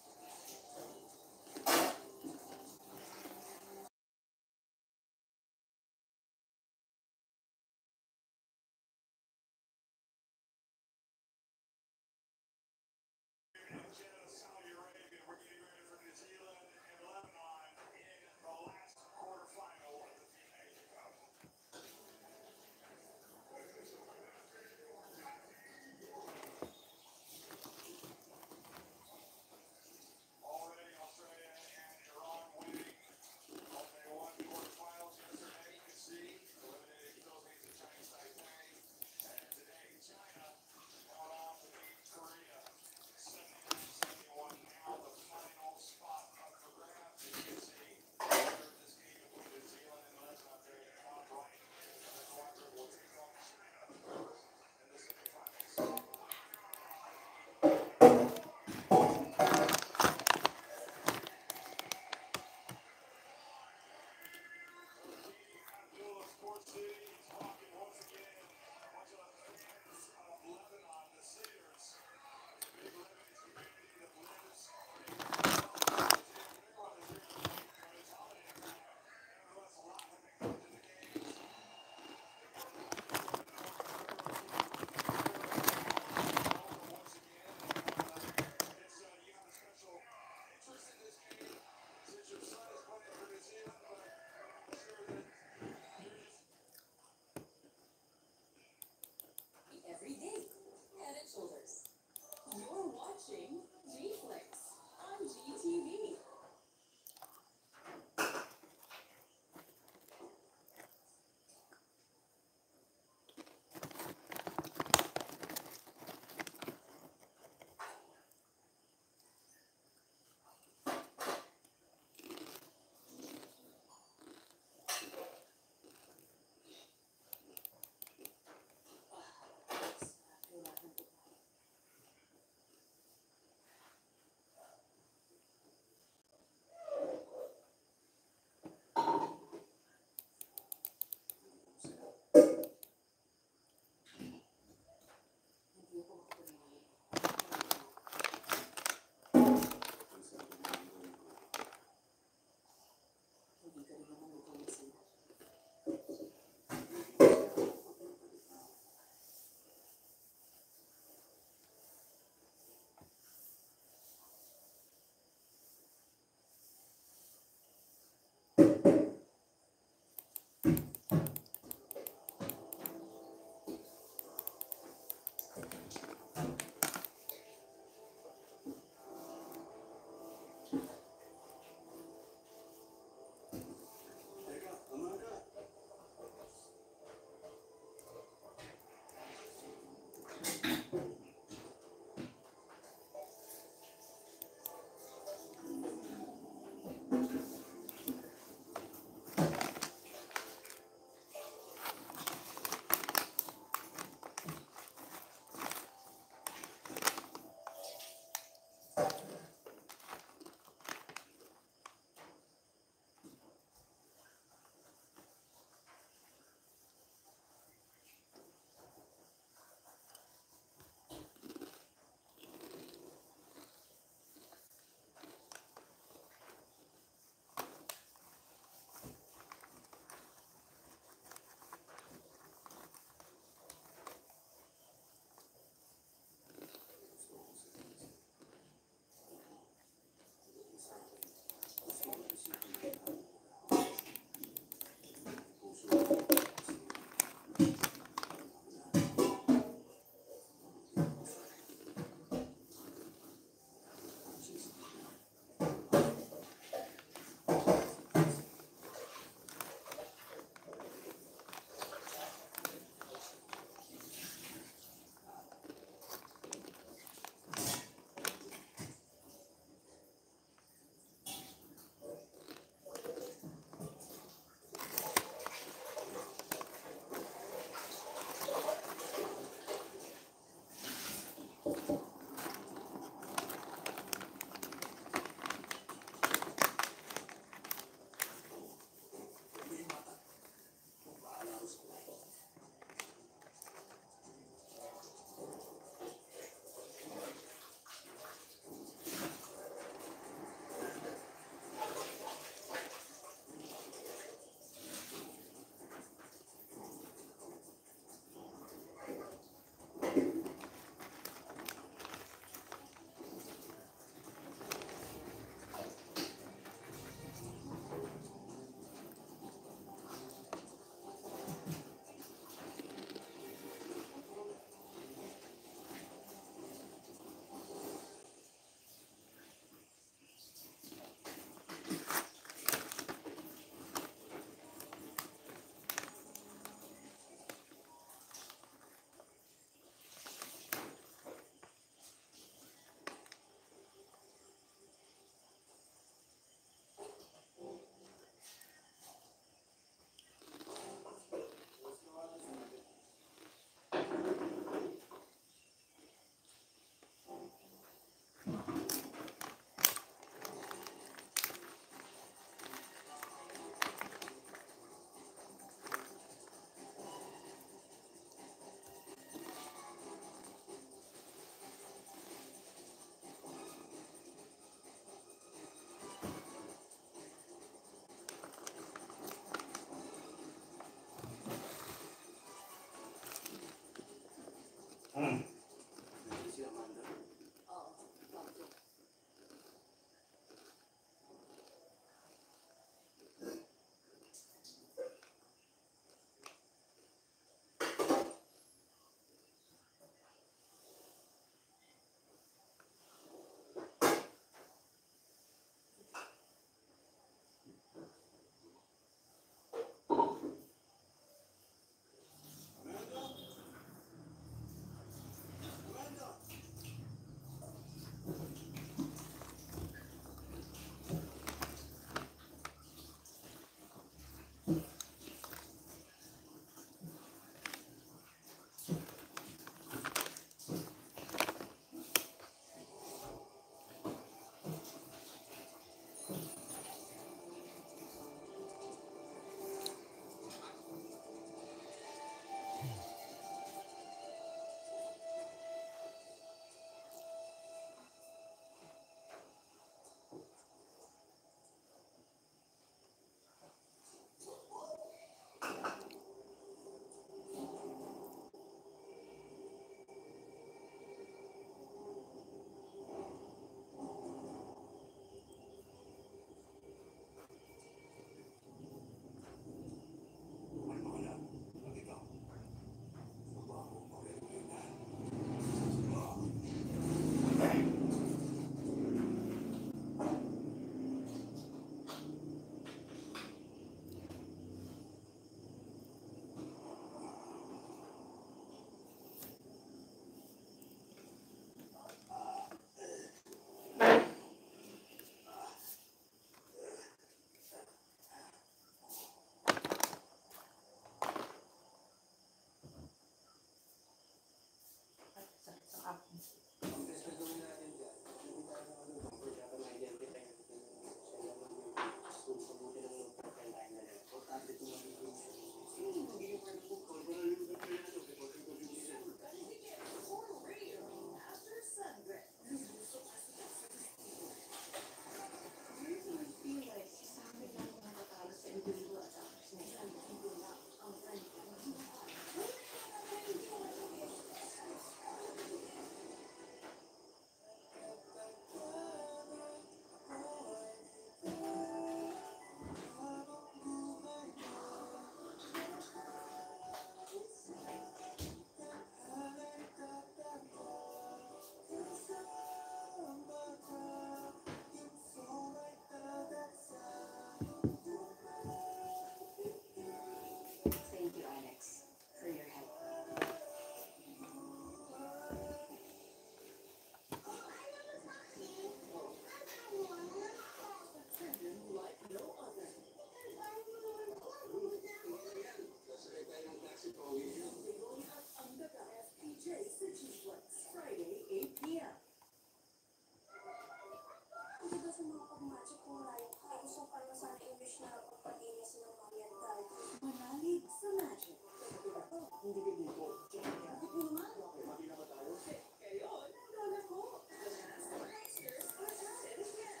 Hindi ko dito. Check niya. Hindi ko naman. Okay, mati na ba tayo? Kayo, nandun ako. The masked pranksters are at it again.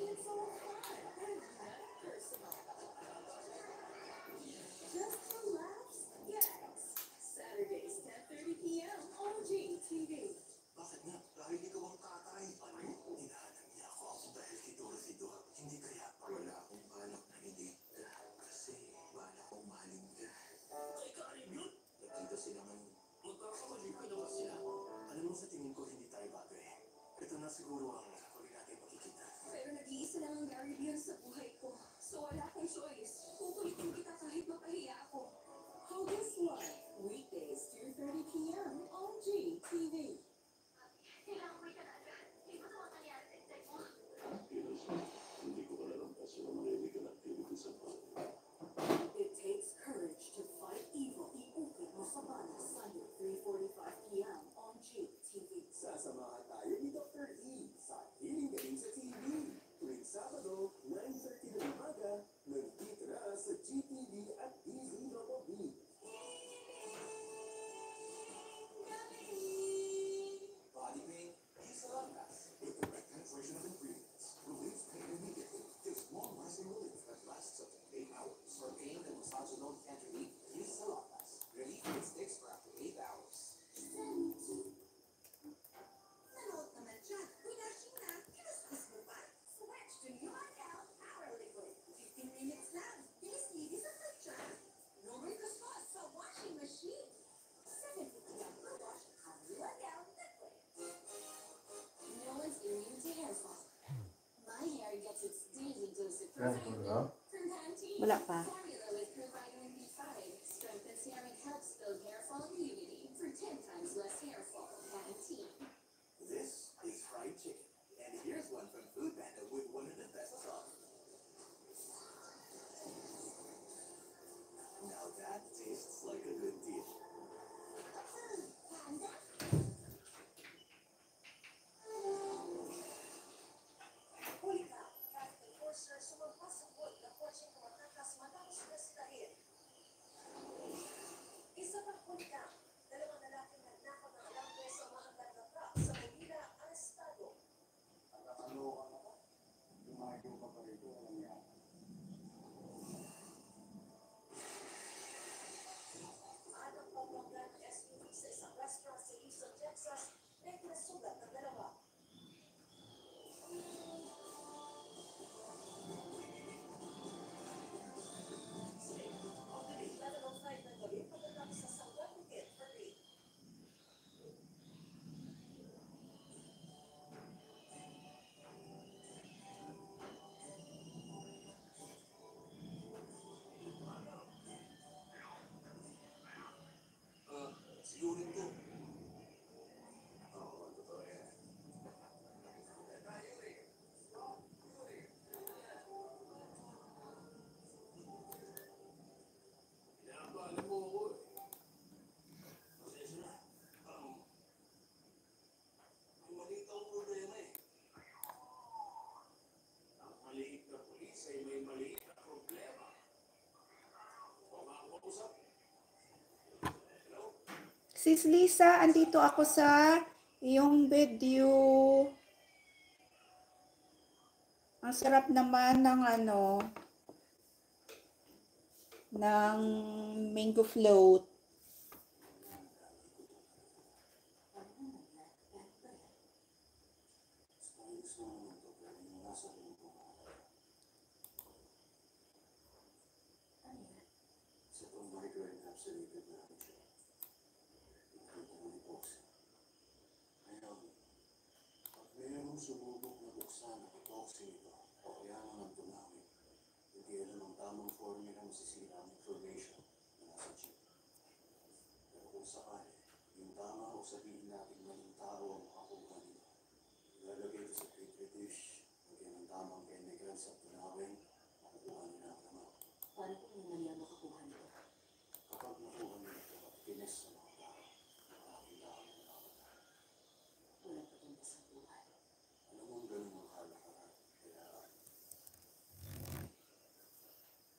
It's all fun and not personal. Just for laughs, gags. Saturdays, ten thirty p m on G T V. Bakit nga? Dahil ikaw ang tatay. Ano? Hinahanap niya ako dahil kay Dorothy Doll. Hindi kaya? Wala akong balak na i-date ka. Kasi balak kong mahalin ka. Kay Gary yun? Nagkita sila ngayon. Magkakamali ka na ba sila? Alam mo, sa tingin ko, hindi tayo bagay. Ito na siguro ang huli natin pagkikita. Pero nag-iisa lang ang Gary Bion sa buhay ko. So wala akong choice. Kukulitin kita kahit mapahiya ako. How This Life, weekdays, two thirty p m on G T V. Kailangan ko yung talaga. Hindi ko ito mapangyari sa excitement. Hindi ko kalalampas yung mga illegal activities sa bank. It takes courage to fight evil. Iukit mo sa bala, Sunday, three forty-five p m on G T V. Sasamahan tayo ni Doktor E sa Healing Galing sa T V tuwing Sabado, nine thirty ng umaga, nandito na sa G T V at D Z Global B. Body pain? Use Salonpas. With the right combination of ingredients, relieves pain immediately. Just one lasting relief that lasts up to eight hours. For pain that massage alone can't relieve, use Salonpas. Relief that sticks for up to eight hours. Nanood naman siya. Wala siyang na, kinuskus mo pa. Switch to Nuan L Power Liquid. Fifteen minutes lang. Bilis-bilis ang pagtsa. No more kuskus sa washing machine. Seven fifty lang per wash ang Nuan L Liquid. No one's immune to hair fall. My hair gets its daily dose of Yan, provider wala. From Pantene. Wala pa. Formula with provider B five strengthens hair and helps build hair fall immunity for ten times less hair fall. Pantene. This is fried chicken. And here's one from Food Panda with one of the best sauces. Now that tastes like a good deal. Food Panda. Huli ka, Catholic Enforcer, sumampa sa buot nga kotse nga makatakas matapos na sila hin. Isa pa, huli ka, dalawang lalaki nagnakaw ng alambre sa maandag nga truck sa Manila, arestado. Ang kakaloka na ka, lumayo ka pa rito, alam niya. At ang pagbangga ng S U V sa isang restaurant sa Houston, Texas, may nasugat ng dalawa. Ah, siguro ito. Oo, totoo yan. Pinaabala mo ako eh. Pasensya na. Um, May mali kang problema eh. Ang maliit na pulis ay may maliit na problema. Huwag ako kausap. Hello? Sis Lisa, andito ako sa iyong video. Ang sarap naman ng ano, ng mango float. Sa pambahay ko, encapsulated na ang siya. Nakita ko ni Boss. Ngayon, pag mayroong sumubok na buksan ang epoxy nito o kaya naman tunawin, hindi alam ang tamang formula, masisira ang information na nasa chip. Pero kung sakali, yung tama o sabihin natin maling tao ang makakuha nito, ilalagay ko sa petri dish, lagyan ng tamang chemical sa tunawin, makukuha nila ang laman. Paano kung may mali ang makakuha nito? Kapag nakuha nila ito at pines sa mga tao, makakita ang mga tao. Wala pa itong kasangkuhan. Alam mo, ang galing ng kalakaran. Kaya,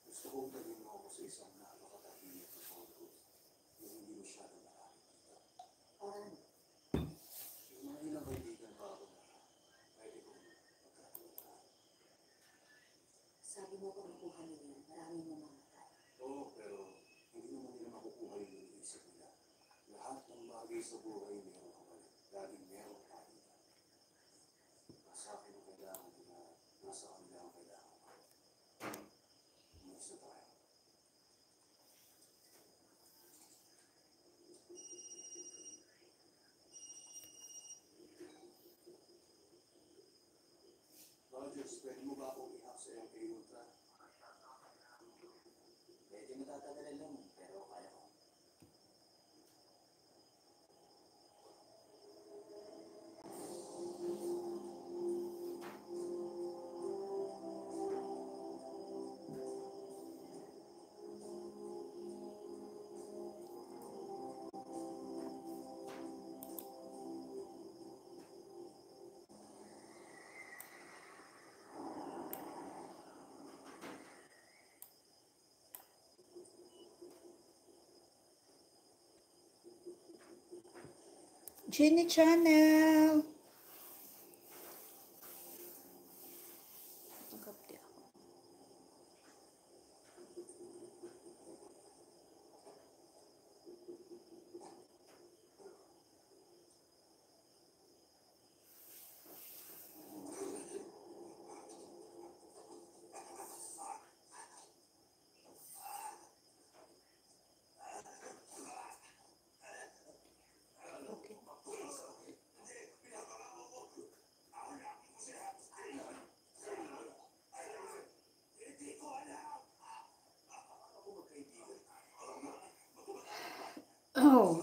gusto kong dalhin mo ako sa isang napakatahimik na courtroom. Masyadong marami dito. Paano? Yung mga ilang kaibigan pa ako na pwede kong pagkatiwalaan. Sabi mo, pag nakuha nila yan, maraming mamamatay. Oo, pero hindi naman nila makukuha yung iniisip nila. Lahat ng bagay sa buhay meron kapalit. Laging meron kapalit. Sa akin ang kailangan ko na nasa kanila ang kailangan ko. Umalis na tayo. Rogers, pwede mo ba akong i-hack sa M K Ultra? Medyo matatagalan lang, pero kaya ko. Jenny Channel. Nagkapti ako. Okay. Oh.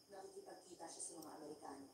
Nakikipagkita siya sa mga Amerikano.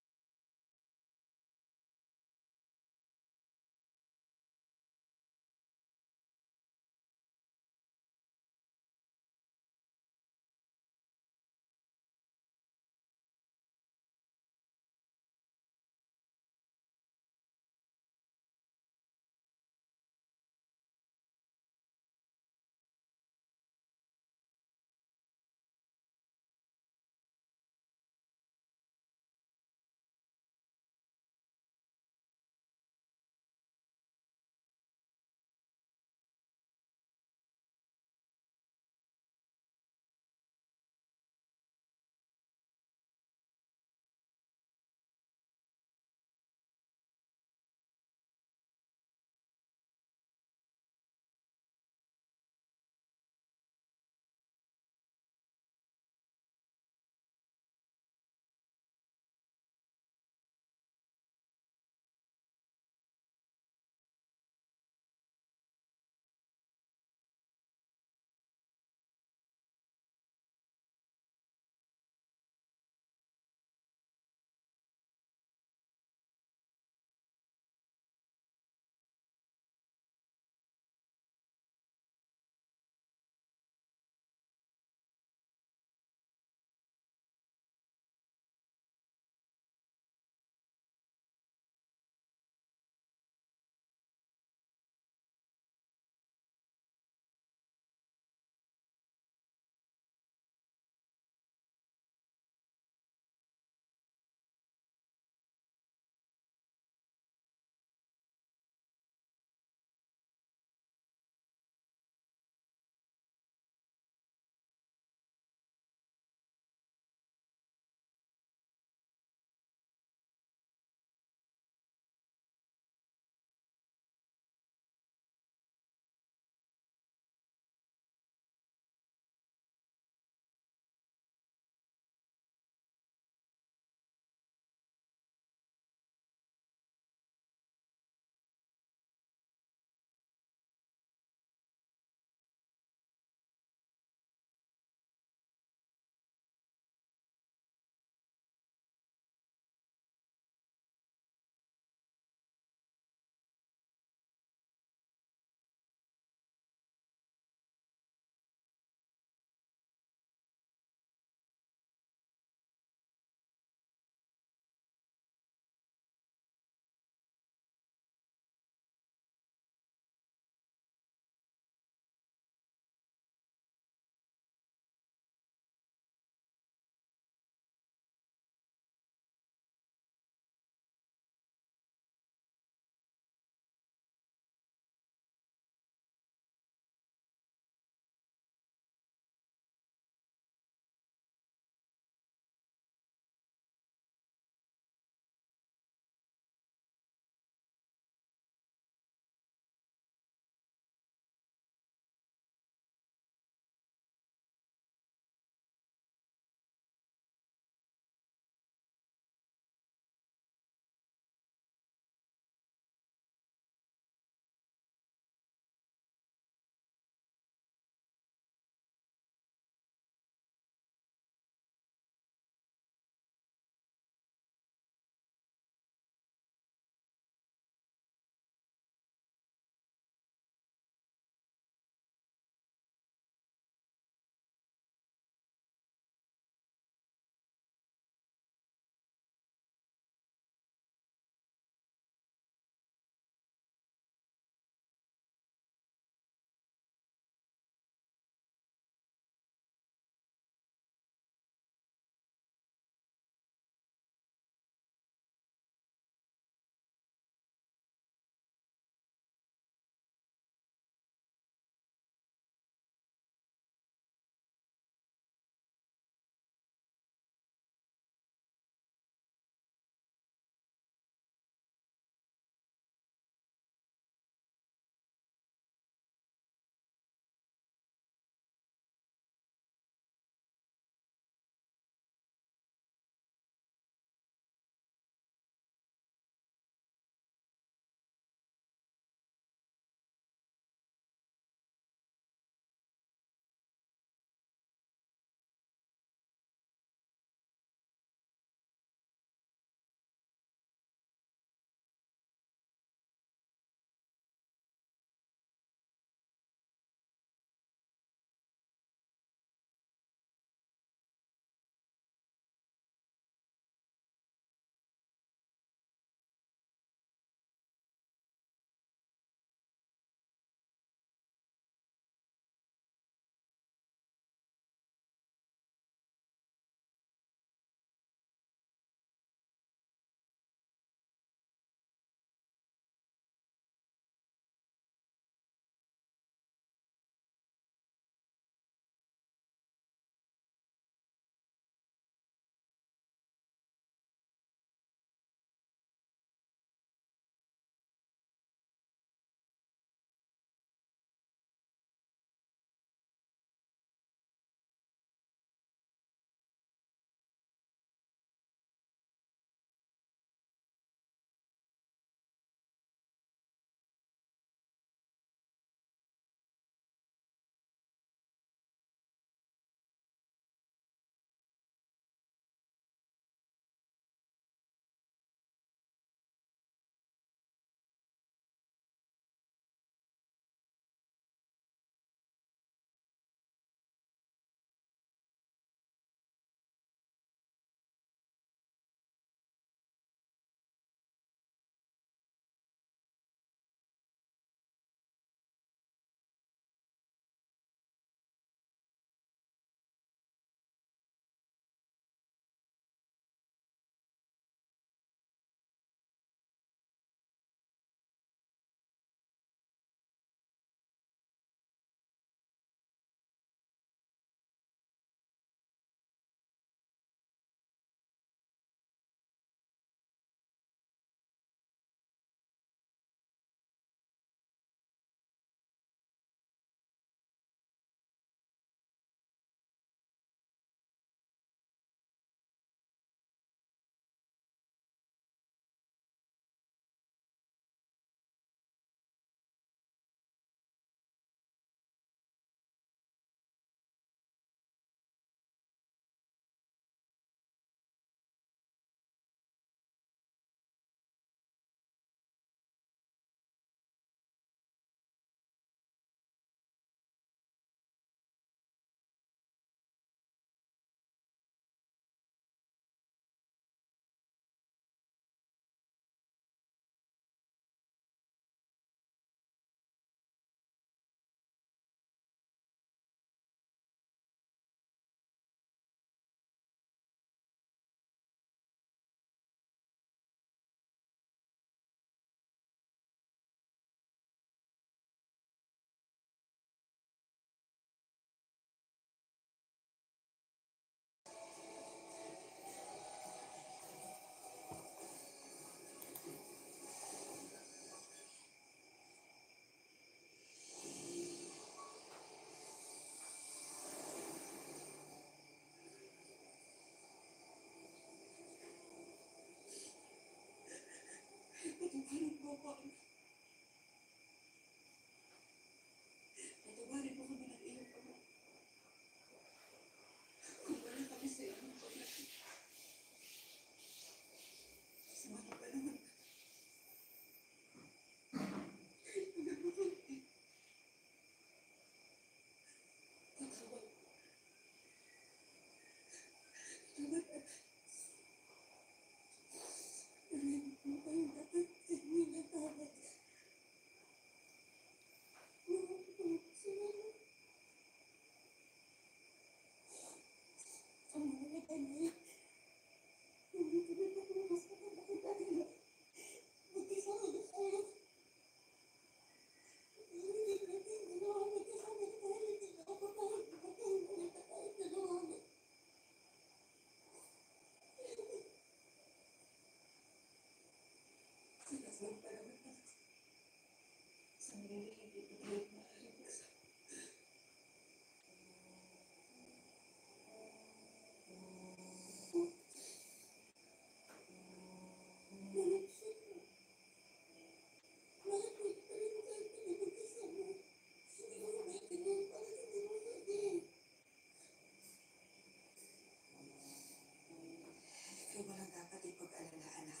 Kay walang dapat ipag-alala, anak.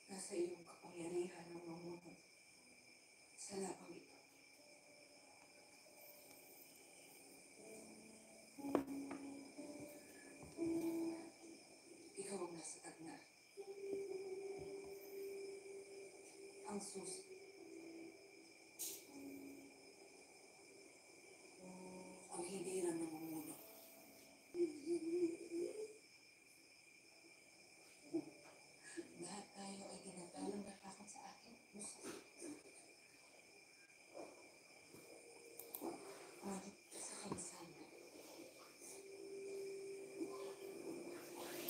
Nasa iyong kapangyarihan ang mamunod sa labang ito. Ikaw ang nasa tagna. Ang susi. Ang hindi lang namumuno. Lahat tayo ay tinatawag na takot sa akin. Ngunit sa kalisan,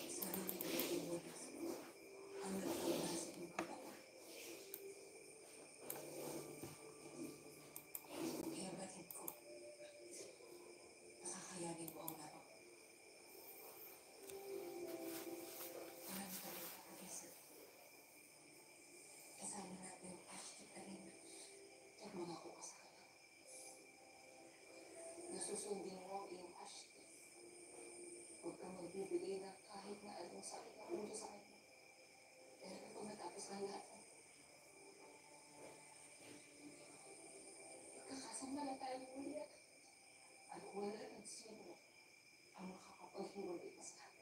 sana may naging wagas ang nagpauna sa iyong kabataan. Kaya batid ko, makakayanin mo ang laban. Marami kami kapagisan. Kasama natin ang hashtag kanina. Kaya mangako ka sa kanya. Nasusundin mo ang iyong hashtag. Huwag kang magbibigay ng kahit na anong sakit na puso sa kanya. Pero kapag matapos ang lahat, magkakasama na tayo muli at wala nang sino ang makakapaghiwalay pa sa atin.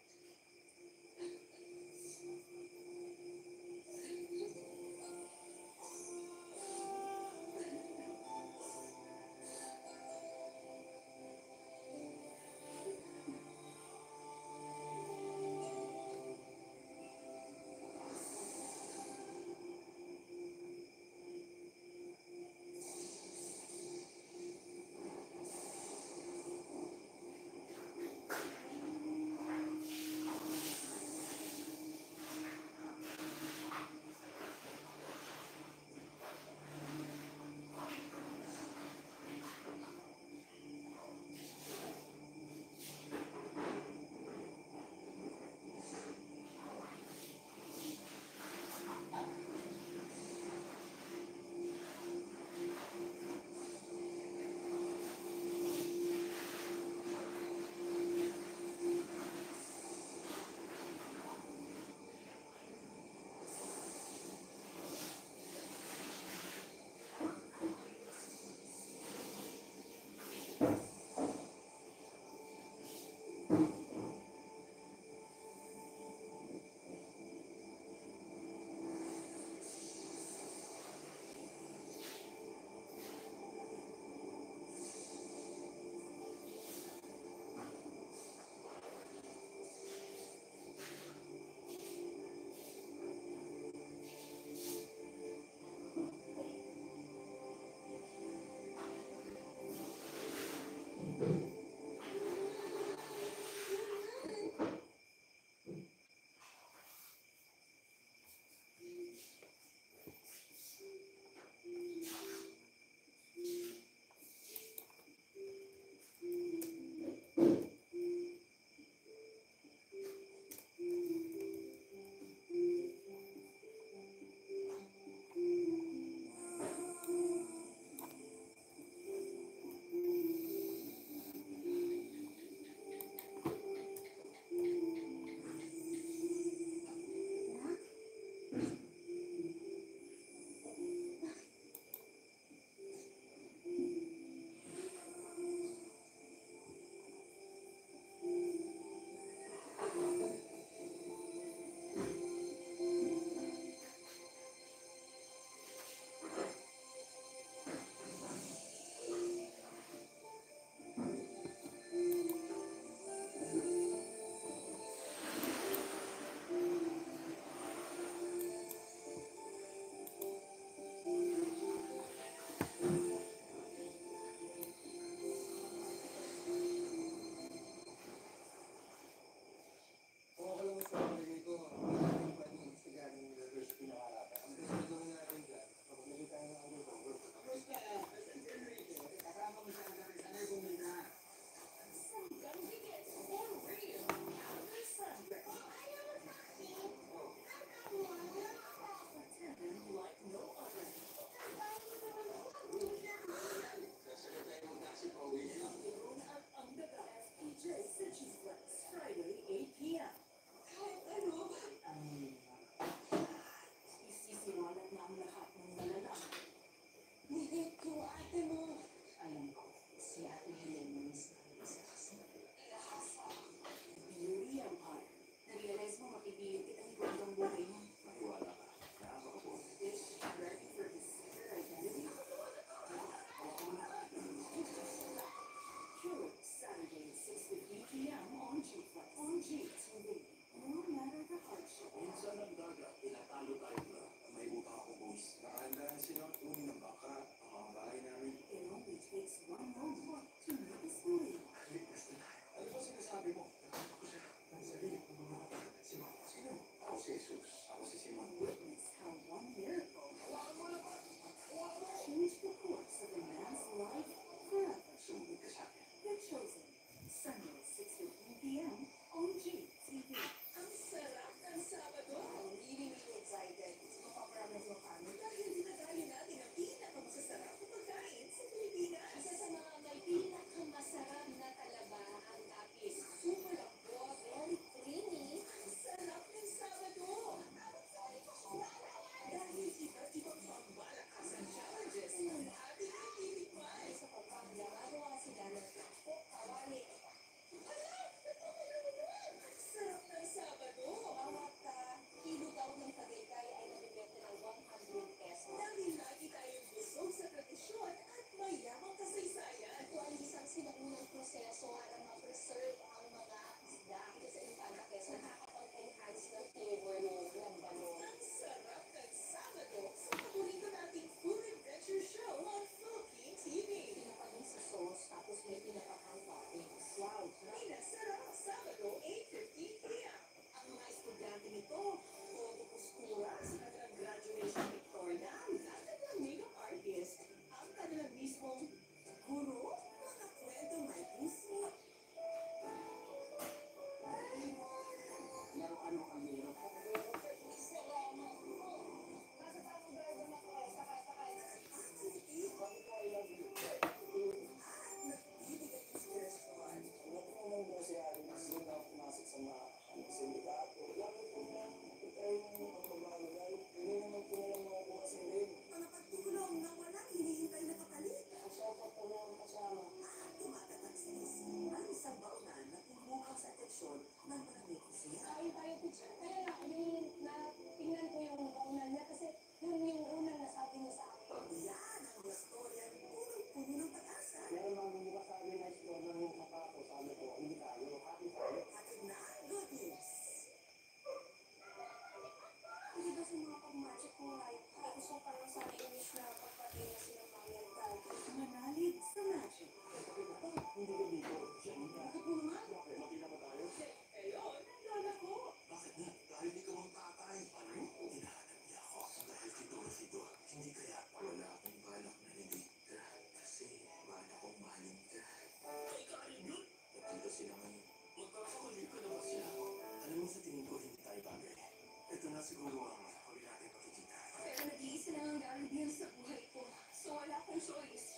Siguro ang huli natin pagkikita. Pero nag-iisa lang ang guarantee sa buhay ko. So wala akong choice.